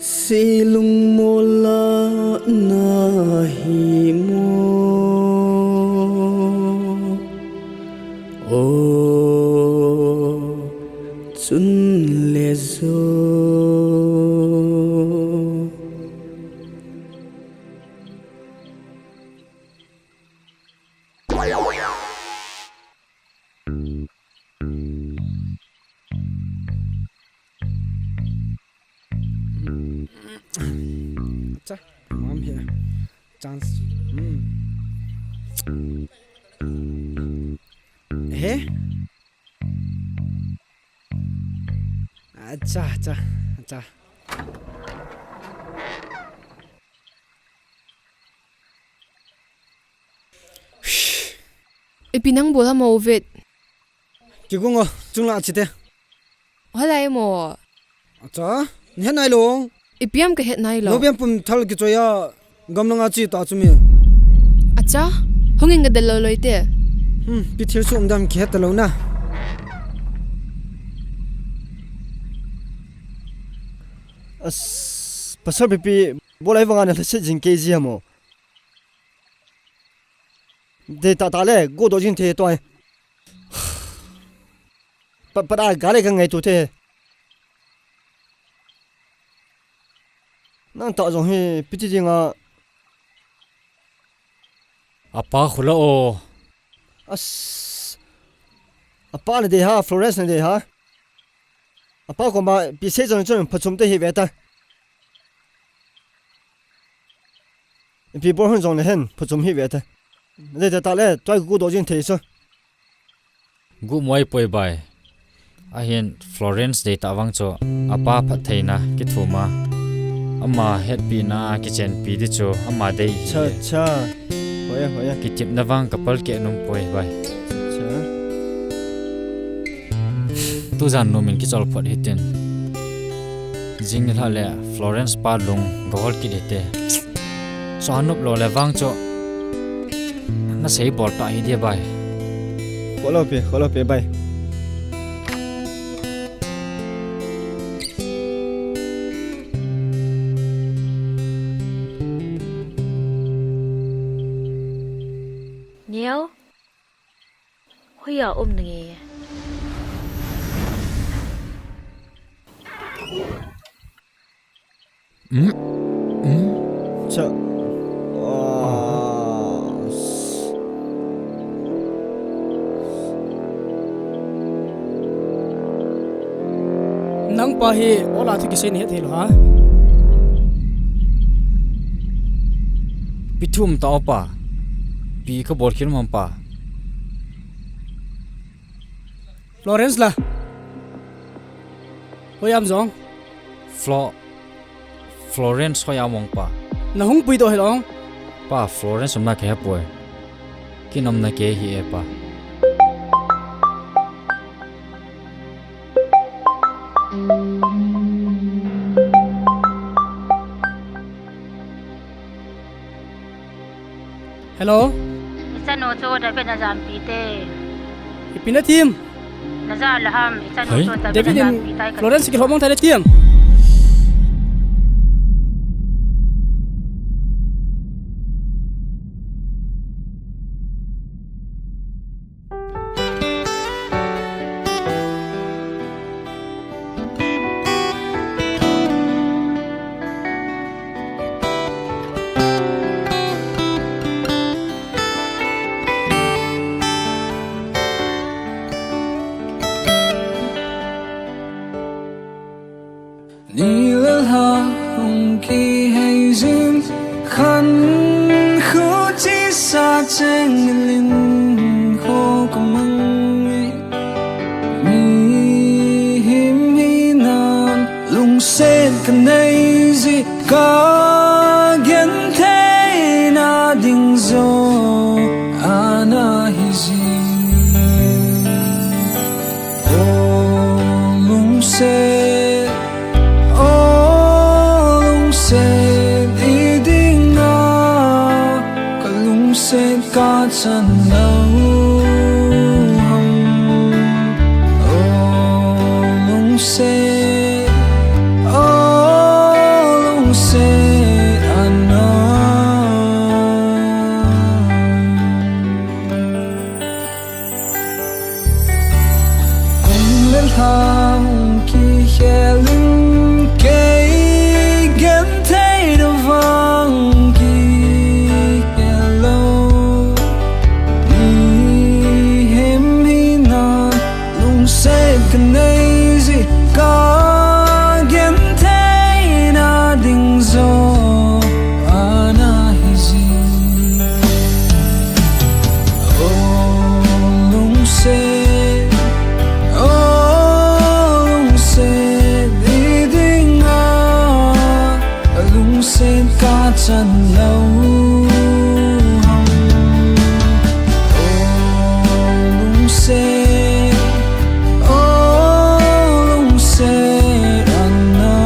Silung mola nahi mo, o chun le jo. Cha, mam hi chance. Hmm. He? Acha, acha, acha. Ipi nang bol ham o vet? Kigung o, chunglang a che te. Halai mo. Acha, nahet nailou. Ipi ham kahet nailou. Novian pum thal kichoi a gamlang a che ta chu mi. Acha, hung in kadel lou loi te. Hmm, ipi thil sum dam kihet talou na. As, pasal pipi, bolai vanga nalhaset jing kei ji ham o. Dei tah tah le, go doh jing thei toi. Pat, pat a ga le ka ngaito thei. Nang tah jong hi, ipi ti dinga. Apa khula o. As. Apa nadei ha, Florence nadei ha. Apa koma pi sei jong chun phachom te hi ve ta. Ipi bol hon jong le hen phachom hi ve ta. Nadei ta le, tua gudoh jing thei chu. Guhmo ahipoi bai. Ahin Florence dei ta vang chu apa phattheina kithum a, ama hetpina kichenpi di chu ama dei hi. Cha, cha. Hoi a, hoi a. Kitepna vang ka palkeh nom poi bai. Cha. Tujan nom in kichol phot hitin. Jing nilhah le Florence pa lung gahol kit hite. Chu anop lou le vang chu nasei bol ta hi dia bai. Kholou pi, kholou pi bai. Neo. Hoiya um nange. Hmm? Hmm? Cha. Ah. Nangpa hi ola thu kisei nahet thei lou ha? Pi thum ta opa. Pi kabol khel mam pa. Florence la. Hoiya um jong? Flo-, Florence hoiya um ong pa? Nahung puidoh hilou ong. Pa, Florence umna kahe poi. Kin umna kahe hi e pa. Hello? Ichanu chu David najampi te. Ipi natim? Naja le ham, ichanu chu David najampi tai ka. Florence kilhom mong thei le tiam. Ni le lha hung kihei jin, khan khu chisa cheng lin kho ka mang e. Mihem hinan lungset ka nei ji, ka genthei na ding jo ana hi ji. O lungset, o lungset, i dinga ka lungset ka chan lou ham. O lungset, o lungset ana. Kum le lha hung kikhel in, kei genthei na vang kikhel lou. Mihem hinan lungset ka nei ji, ka genthei na ding jo ana hi ji. O lungset, o lungset, i dinga lungset ka chan lou ham. O lungset, o lungset ana.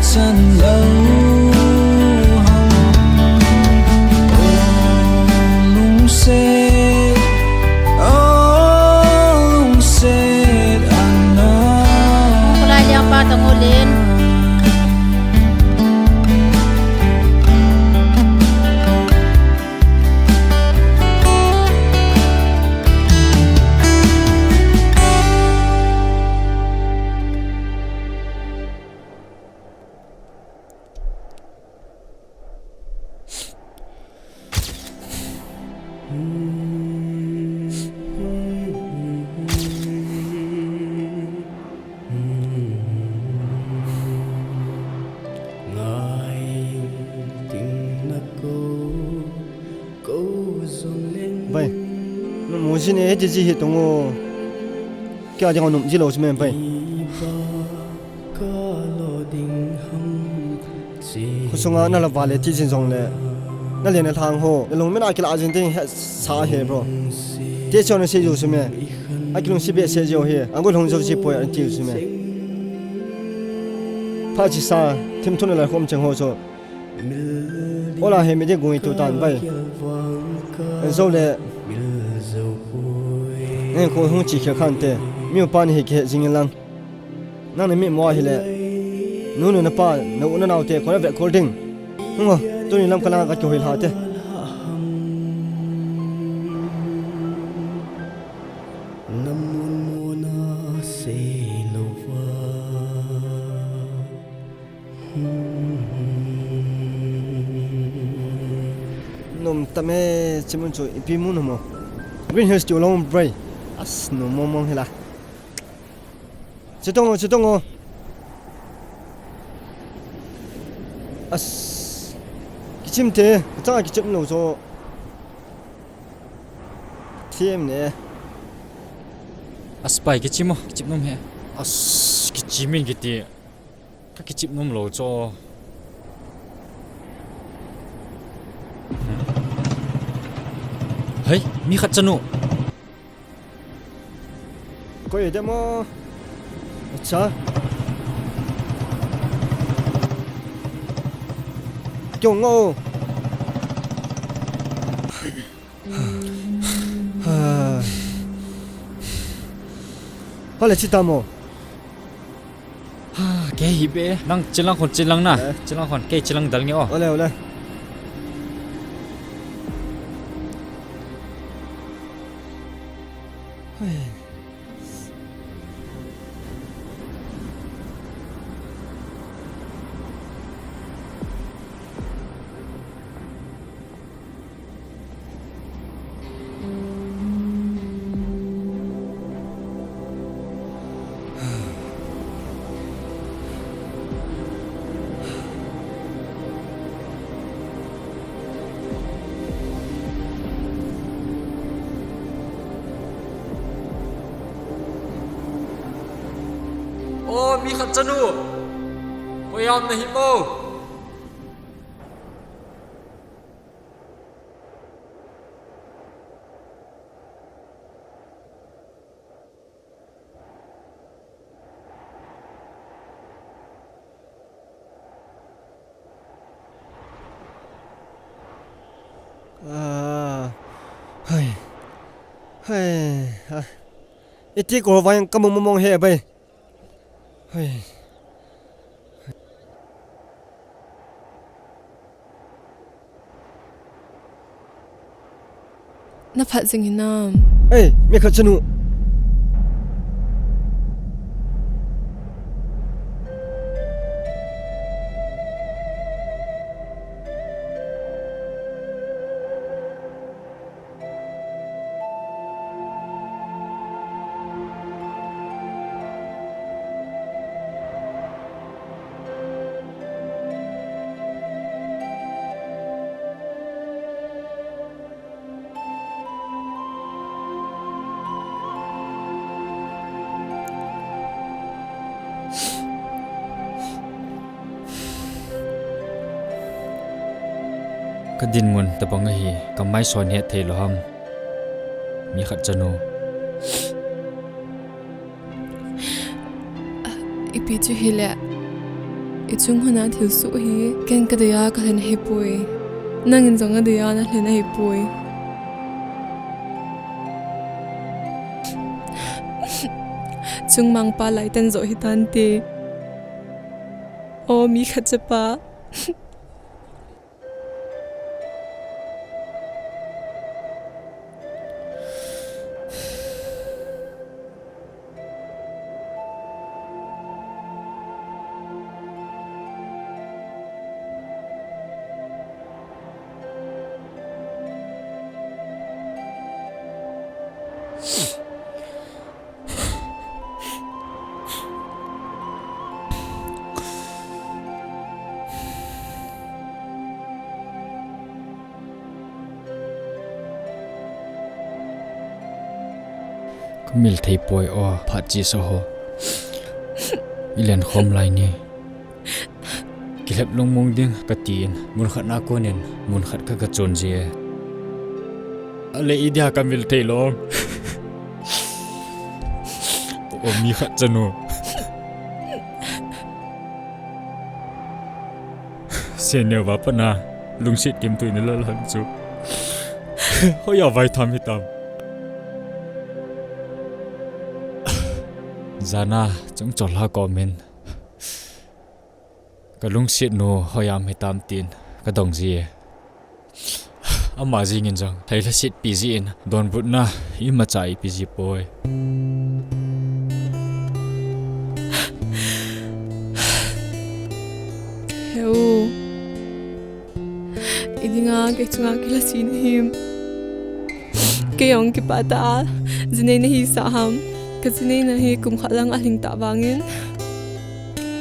San lo hang, o lungset, o lungset ana. Kulai liang pa tong ulin. Bai, nung mo jin e, ti ji hi tung o. Kei a ding a nung ji lou si me bai. Khosunga na la vale ti jin jong le, na le na thang ho, na lungmena kila jin ding he sa he bro. Te chon na se jo su me. A kilungsi be se jo he. Angol hong jo ji poi an ti su me. Pha chi sa, thim thun la khom cheng ho so. Ola he mi de gui tu tan bai. An jo le. Ngen ko hung chi khe khan te. Mi pa ni he ke jing lang. Nang na mi mo hi le. Nu nu na pa, na u na nau te, ko na ve kol ding. Hung o, tuni lam ka lang ka ki hoi la te. Namun mo na se lo va. Nom tame chimun chu ipi mun mo. Green Hills chu long brai. As no mong mong hila. Chitong o, chitong o. As. Kichim te, chang kichim lo so. Thiem ne. As pai kichim o, kichim nom he. As kichim in kiti. Ka kichip nom lo cho. Hei, mi khat chanu. Koi demo. Acha. Kyong ngo. Hale chita mo. Ha, kei hi be, nang chilang khon chilang na. Eh. Chilang khon, kei chilang dal nge o. Ole, ole. Hei. O, mi khat chanu. Koiam na hi mo. Ah, hai. Hai, ah. Iti ko vang ka mong mong he bai. Hei. Na phat jing hinam? Ei, mi khat chanu. Ka dinmun tabang ahi, ka mai son het thei lou ham. Mi khat chanu. Ipi chu hile. I chung hon a thil soh hi ken ka dei a ka lhen ahi poi. Nangin jong na dei a na lhen ahi poi. Chungmang pa lai tan jo hi tante. O mi khat chapa. Ka mil thei poi o, phat chi sa ho. I len khom lai nge. Kilhep lungmong ding ka tin, mun khat na konin, mun khat ka ka chon ji e. Ale i dia ka mil thei lom. O mi khat chanu. Senior va pana, lungsit kim tu in la lang chu. Hoiya vai tham hitam. Jana, chung chol ha komin. Ka lungset nu hoiya um hitam tin ka dong ji e. Ama jingin jong thei lhaset pi jin donbutna imacha ipi ji poi. Heu. I dinga kei chunga kilhaset na him. Kei jong kipah tah a, jinei na hisah ham. Ka jinei na hi kum khat lang alhing tah vangin.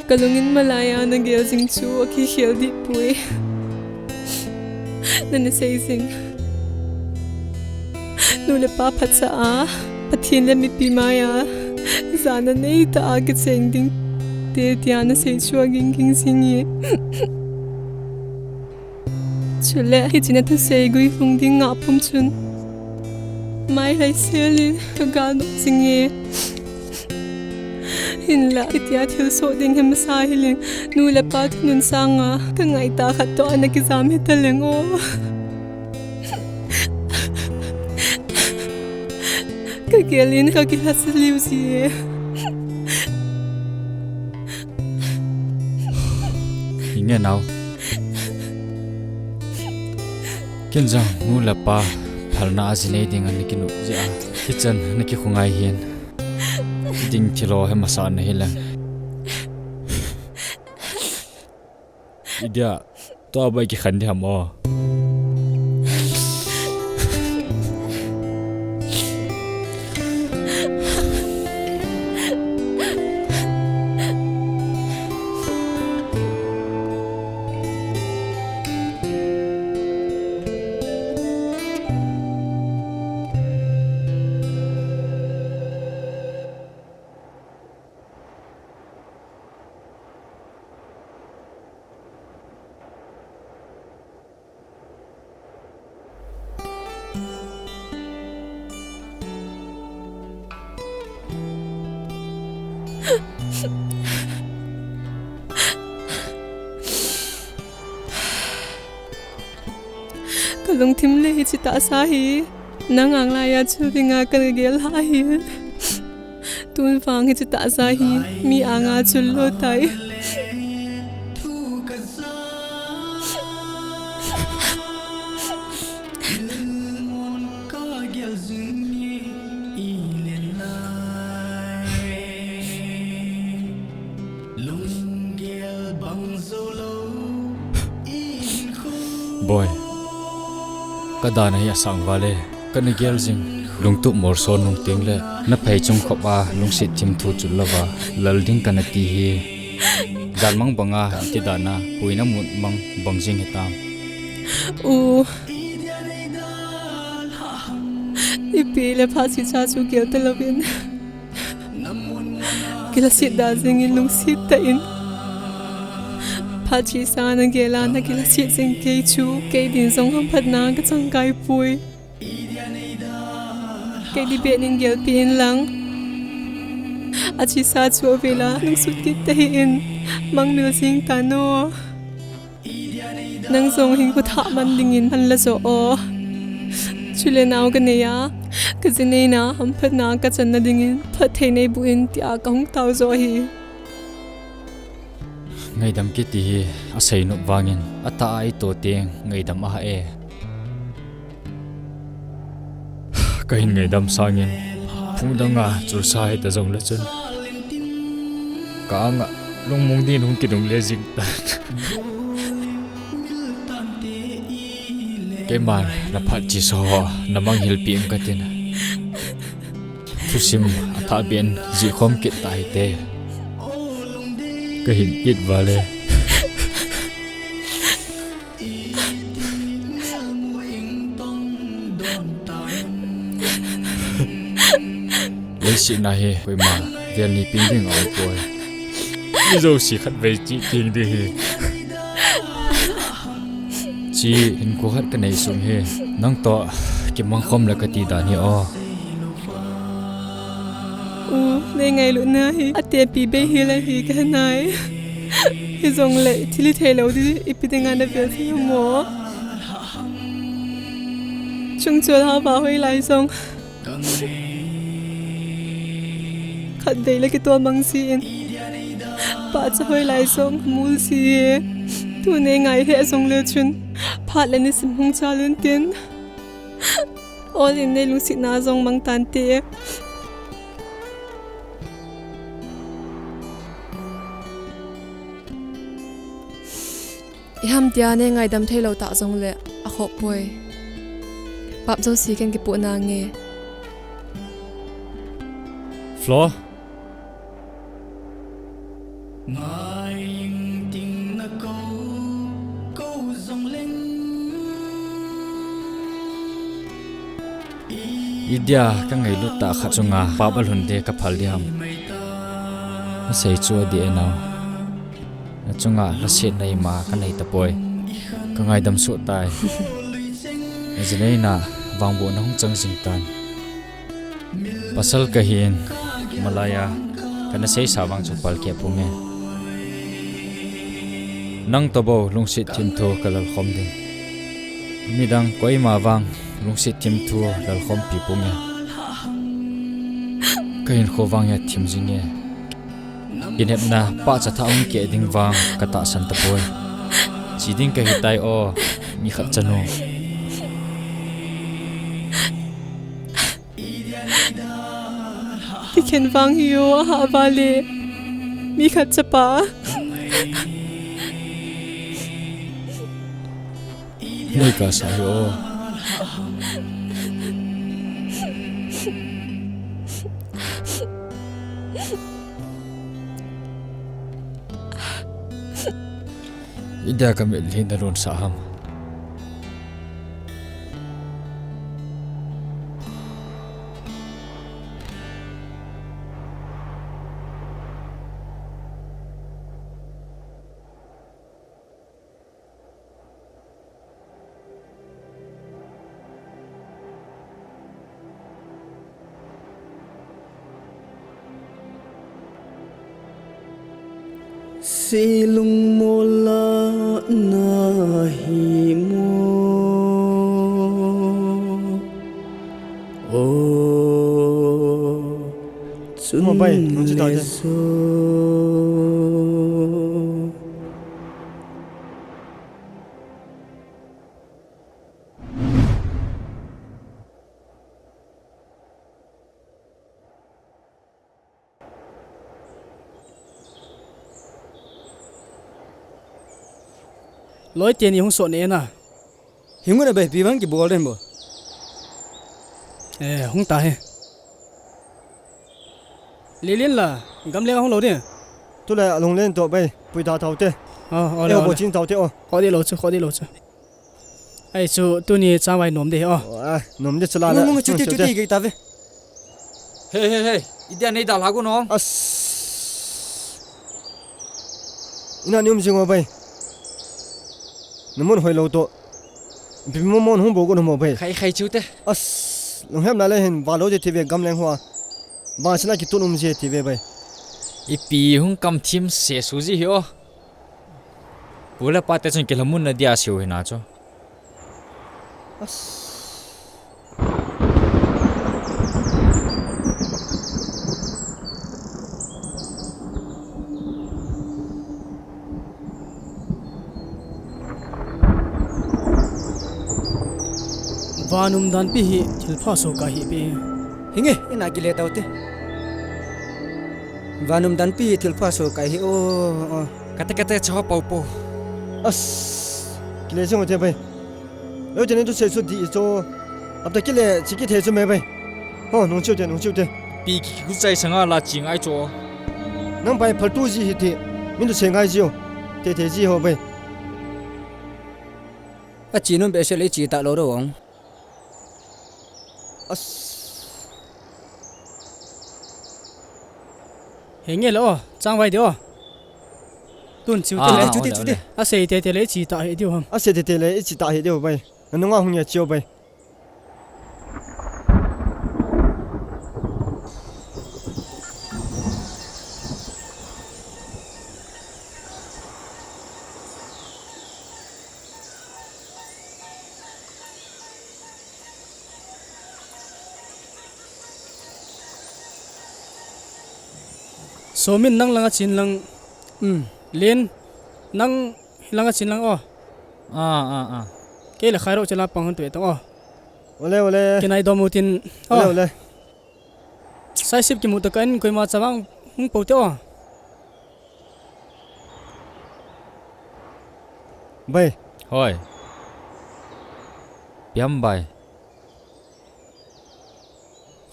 Ka lungin malaiya na gel jing chu akikhel dih poi. Na na sei jing. Nu le pa phatsah a, Pathen le mipi maiya, jana nei tah a kicheng ding te tia na sei chu aging ging jing e. Chule, hiche na thusei guilhung ding ngah pum chun, mai lhaisel in ka gal nok jing e. Hinla, hitia thilsoh ding hi masa hileng, nu le pa thunun sanga ka ngaitah khat toh ana kijam hita leng o. Ka gel in ka kilhaset liu ji e. Hinge nao. Ken jong nu le pa phalna a jinei ding ana kinop jeh a, hichan na kikhongai hin. Ding thilo hi masa na hileng. Idia, tua bai kikhen ding ham o. Ka lungthim le hiche tahsa hi, nang ang laiya chul dinga kana gel lha ahi. Tun vang hiche tahsa hi, mi anga chul lou tai. Boi, ka dan ahi asang vale, kana gel jing, lungtup molso nung teng le, na phei chung khop a, lungset thim thu chul louva, lal ding kana ti hi. Gal mang banga, iti dan a, huina mun mang bang jing hitam. U, ipi le phat sisa chu gel talouvin. Kilhaset da jingin lungset tah in. Phat sisa na gel a na kilhaset jing kei chu, kei din jong hamphatna ka chang kai poi. Kei di bet in gelpeh in lang. Achesa chu avela lungsut kit tahih in, mangmil jing tan o. Nang jong hinkho thah man dingin manla jo o. Chule nao kanei a, kajineina hamphatna kachanna dingin phatthei neiboh in tia kahung tao jo ahi. Ngaidam kiti hi asei nop vangin, atah a ito teng ngaidam ahah e. Kahin ngaidam sangin phung danga chulsa hita jongle chun, ka anga lungmong din hung kinungle jing tan. Keiman naphat chesa ho namang hilpeh inge katin. Thusim athah beh in jihkhom kit tahite. Kahin it vale. Leiset a hi koima vel ni peng ding aumpoi. Mi jouse khatvei chih teng ding ahi. Hiche hinkho khat kanei sung hi nangtoh kimangkhom le kati dan hi o. U, nei ngailutna hi atepi bei hel ahi kahe nai. Hijongle thil hithei lou ding ipi dinga navel thei ham o. Chungchol hava hoilai jong, khatvei le kitol mang jin, pahcha hoilai jong mul ji e. Tuni ngai lheh jongle chun phat le nisim hung chal intin, ol in nei lungsetna jong mang tante. Iham tia nei ngaidam theilou tah jongle akhoh poi. Pap jouse ken kipoh nange. Flo. Idia kangailut tah khat chunga pap alhun ding kaphal ding ham. Asei chu adih e nao. Nachunga lhasetna ima kanei tapoi. Kangaidam soh tai. Najineina vangbohna hung chang jing tan. Pasal kahin, malaiya kana seisa vang chu palkeh ponge. Nang toh bou lungset thimthu kalal khom ding. Midang koima vang lungset thimthu lalkhompi ponge. Kahinkho vang hi athim jinge. Kinepna pahcha thah hung keh ding vang katahsan tapoi. Che ding kahitai o, mi khat chanu. Kikhen vang hi o, ahah vale, mi khat chapa. Nei kasa hi o. Idia kamitlhi nalonsah ham. Silung mola nahi mo. O, chun mo bai, nung chi tau le. Loi teni hung sot ne na. Hingu na be, pi bang kibol den bo. Eh, hung ta he. Lilin la, gamle hung lo de. Tu la lung len to be, pui ta tau te. Oh, oh, eh, le, oh, bo le. Chin tau te, oh. Kho de lo chu, kho de lo chu. Ai chu, tuni changvai nom de, oh. Oh, ah, nom de chu la la. Nung, nung, chu ti, chu ti, ke ta ve. Hey, hey, hey. Idia nei dalha ko nom. As. Ina ni um jing o bai. Namun hoi lo to. Bi mo mon hung bo ko nom o bai. Khai, khai chu te. As. Lung hem na le hin va lo je ti ve gamleng ho a. Ba sina ki tun um je ti ve bai. Ipi hung kam thim se su ji hi o. Pu le pa te chun kilhamun na dia siu hi na chu. As. Van umdanpi hi thilpha soh kai hi pe. Hinge, ina kile tau te. Van umdanpi hi thilpha soh kai hi o, o. Kate, kate, chawa pau pau. As, kile jong te bai. Lo te ne tu se su di cho. Apta kile, chiki the chu me bai. Ho, nung chiu te, nung chiu te. Pi ki ki ku chai sanga la chi ngai cho. Nang bai phal tu ji hi te. Min tu se ngai ji o. Te te ji ho bai. A chi nom behseh le chi ta lo ro ong. As. He nge lo, chang vai de o. Tun chiu te le. Ah, chu ti, ole, chu ti. Ole. A sei te te le chi ta he diu ham. A sei te te le chi ta he diu bai. Nanu nga hung ya chiu bai. Somin nang langa chin lang. Um, Lin, nang langa chin lang o. Ah, ah, ah. Kei le Khairo chela pang hon tu e tong o. Ole, ole. Kinai dom utin. Ole, o. Ole. Saisip kimu ta ka in koima chavang hung po te o. Bai. Hoi. Piam bai.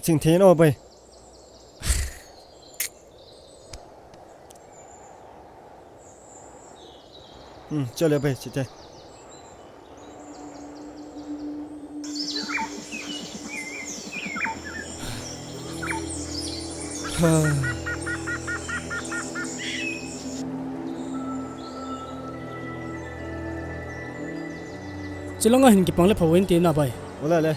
Ching thei no bai. Hmm, chale bai, chite. Ha. Chilanga hin kipang le phawen te na bai. Ole le.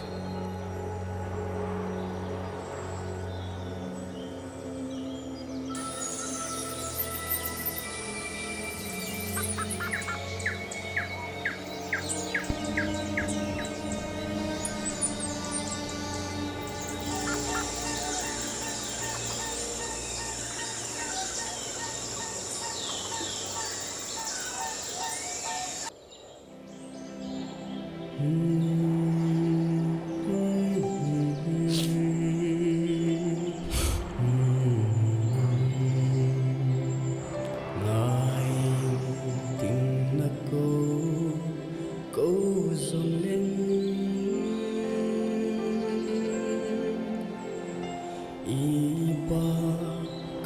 Iba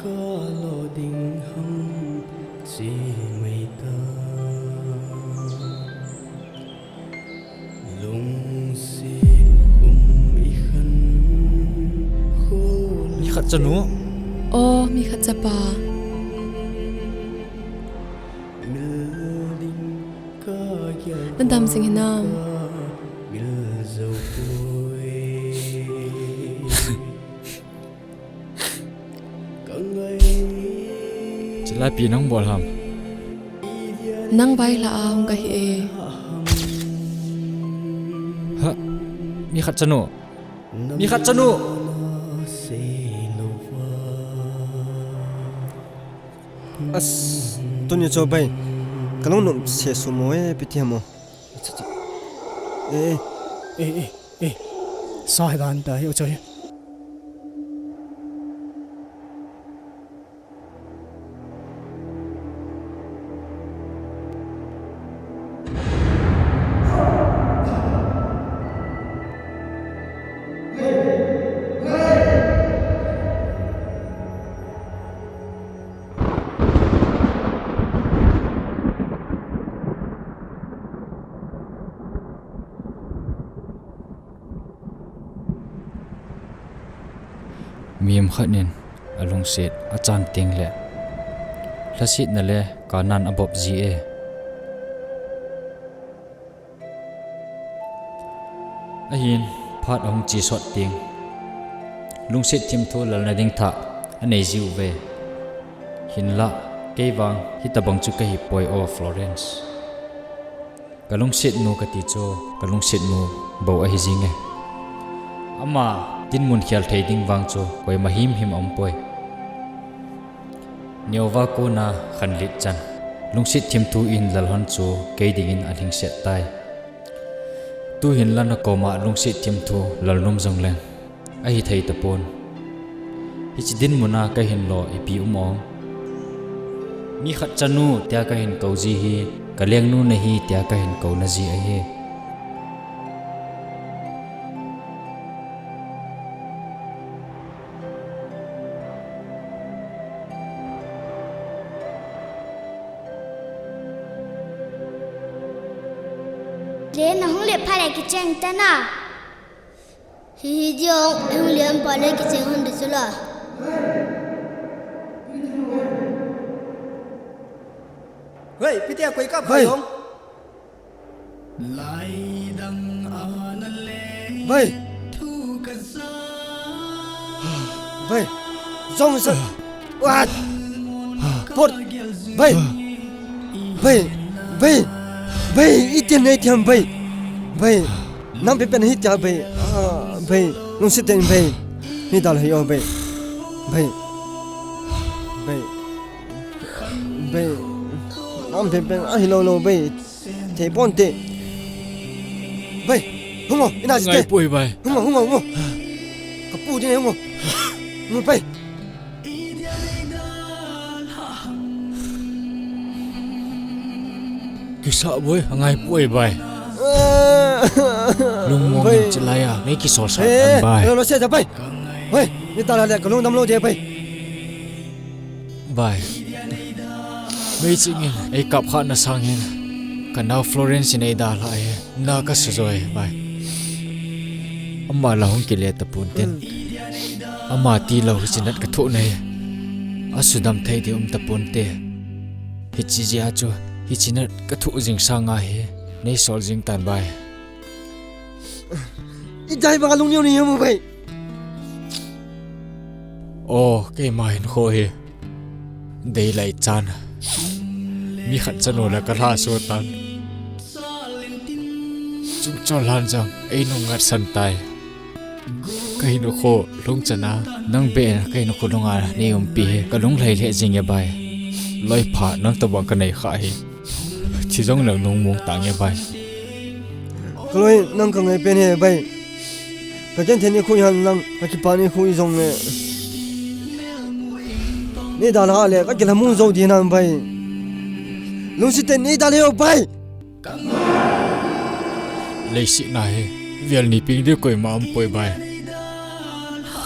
kalo ding ham chi mai ta. Lungsi um i khan khol. Mi khat chanu. O, mi khat chapa. Mil ding ka gel. Nadam jing hinam. Mil zo poi. Chilai pi nang bol ham. Nang vai la a hung kahi e. Ha, mi khat chanu. Mi khat chanu. As, tuni cho bai. Kalung nom se su mo e, piti mo. Acha, acha. Eh, eh. Eh, eh, eh. Sa hai dan ta hi, u choi. Mihem khat in alungset achan teng le, lhasetna le kanan abop ji e. Ahin, phat ahung chi sot teng, lungset thimtho lalna ding thah anei jiu ve. Hinlah, kei vang, hitabang chu kahi poi o Florence. Kalungset nu kati chu, kalungset nu bou ahi jinge. Ama, dinmun khel thei ding vang chu, koima himhim aum poi. Neova kona khanlet chan. Lungset thimthu in lalhon chu kei dingin alhingset tai. Tuhin la nakoma lungset thimthu lalnom jongleng. Ahithei tapon. Hiche dinmuna kahin lo ipi um ong. Mi khat chanu tia kahin kou ji hi, kalengnu nahi tia kahin kouna ji ahi. Le, nahung le phat le kicheng tan a. Hi, hi, diong, nahung le phat le kicheng hon di chula. Hei, pitia koi kap hai ong. Bai. Bai. Jong sa. Wat. Pot. Bai. Bai. Bai. Bai. Itiam nei tiam bai. Bai. Nam pe pen hitia bai. Ah, bai. Lungset tah in bai. Ni dal hai o bai. Bai. Bai. Bai. Nam pe pen ahi lo lo bai. Thei ponte. Bai, hung o, ina jite. Ngai poi bai. Hung o, hung o, hung o. Kapu ding hung o. Hung o bai. Kisa boi, ngai poi bai. Lungmong in chilai a, nei kisol sa tan bai. Lo lo se ja bai. Bai, ni ta la le, kalung dam lo de bai. Bai. Mei chingin, ei kap kha na sangin. Ka nau Florence in ei dalha e. Na ka sa jo e, bai. Ama la hung kile tapon ten. Ama tilou hiche nat ka thoh na e. Asudam thei di um tapon te. Hiche jeh a chu, hiche nat ka thoh jing sanga hi. Nei sol jing tan bai. Ijai banga lung neo ni mu bai. O, keima hin kho hi. Dei lai chan. Mi khat chanu la ka lha so tan. Chungchon lhan jong, ei nung ngat san tai. Ka hin kho, lung chana, nang be, ka hin kho lunga, nei umpi hi, ka lung lai le jing e bai. Loi pha, nang tabang ka nei kha hi. Thi jong lang lungmong tang e bai. Ka loi nang ka ngai pen he bai. Ka ken then ni khu han lang ka kipa ni khu jong le. Ni da la le ka kila mu jo di nan bai. Lungset tah in ni da le o bai. Leiset na hi. Vel ni ping di koima um poi bai.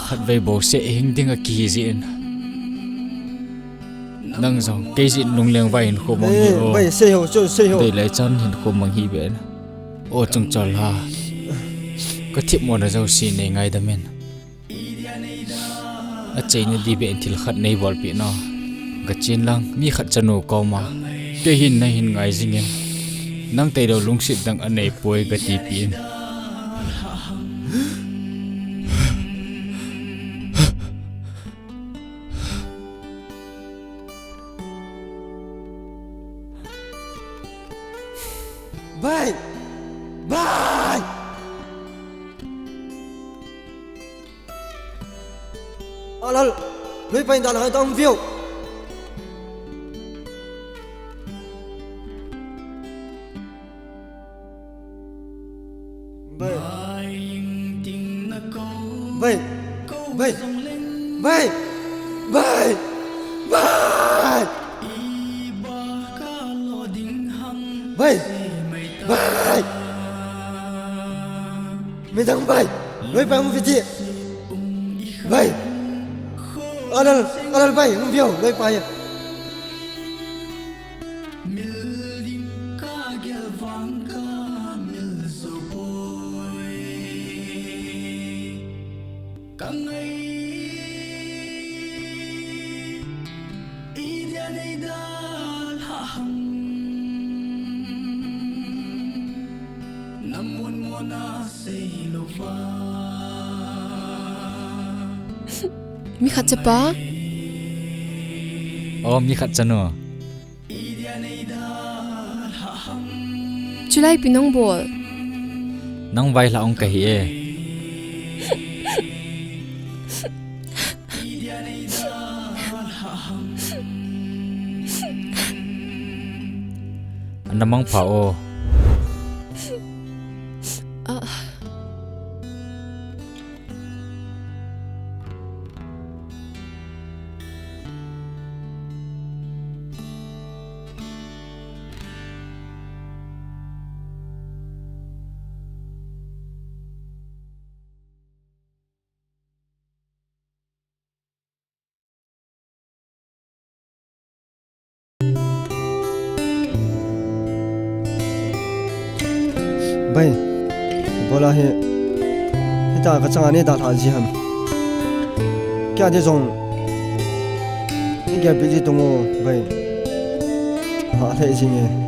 Khat vei bou se hing ding a ki ji in. Nang jong, kei jin lungleng vai hinkho mang hi o. Bai, sei ho, sei, sei ho. Dei lai chan hinkho mang hi ben. O chungchon ha. Ka thip mo na jo si nei ngaidam in. Acheina di ben thil khat nei bolpi no. Ka chin lang, mi khat chanu koma. Kei hin na hin ngai jing in. Nang tei lo lungset dang anei poi ka tipi in. Bai! Bai! Alal, lui pai dan hai tong view. Bai. Bai. Bai. Bai. Bai. Bai. Bai. Midang bai. Lui pai mu fiti. Bai. Alal, alal bai, mu view, lui pai. Mil ding ka gel vang ka mil zo poi. Ka ngai i dia nei da la hang. Na mon mona sei lo va. Mi khat chapa. O, mi khat chanu. Chulai pi nang bol. Nang vaihla ong kahi e. Ana mangpha o. Bai, bola hi, hita kachanga nei dalha ji ham. Kya de jong, ni kya biji tungo, bai. Ha, thei ji nge.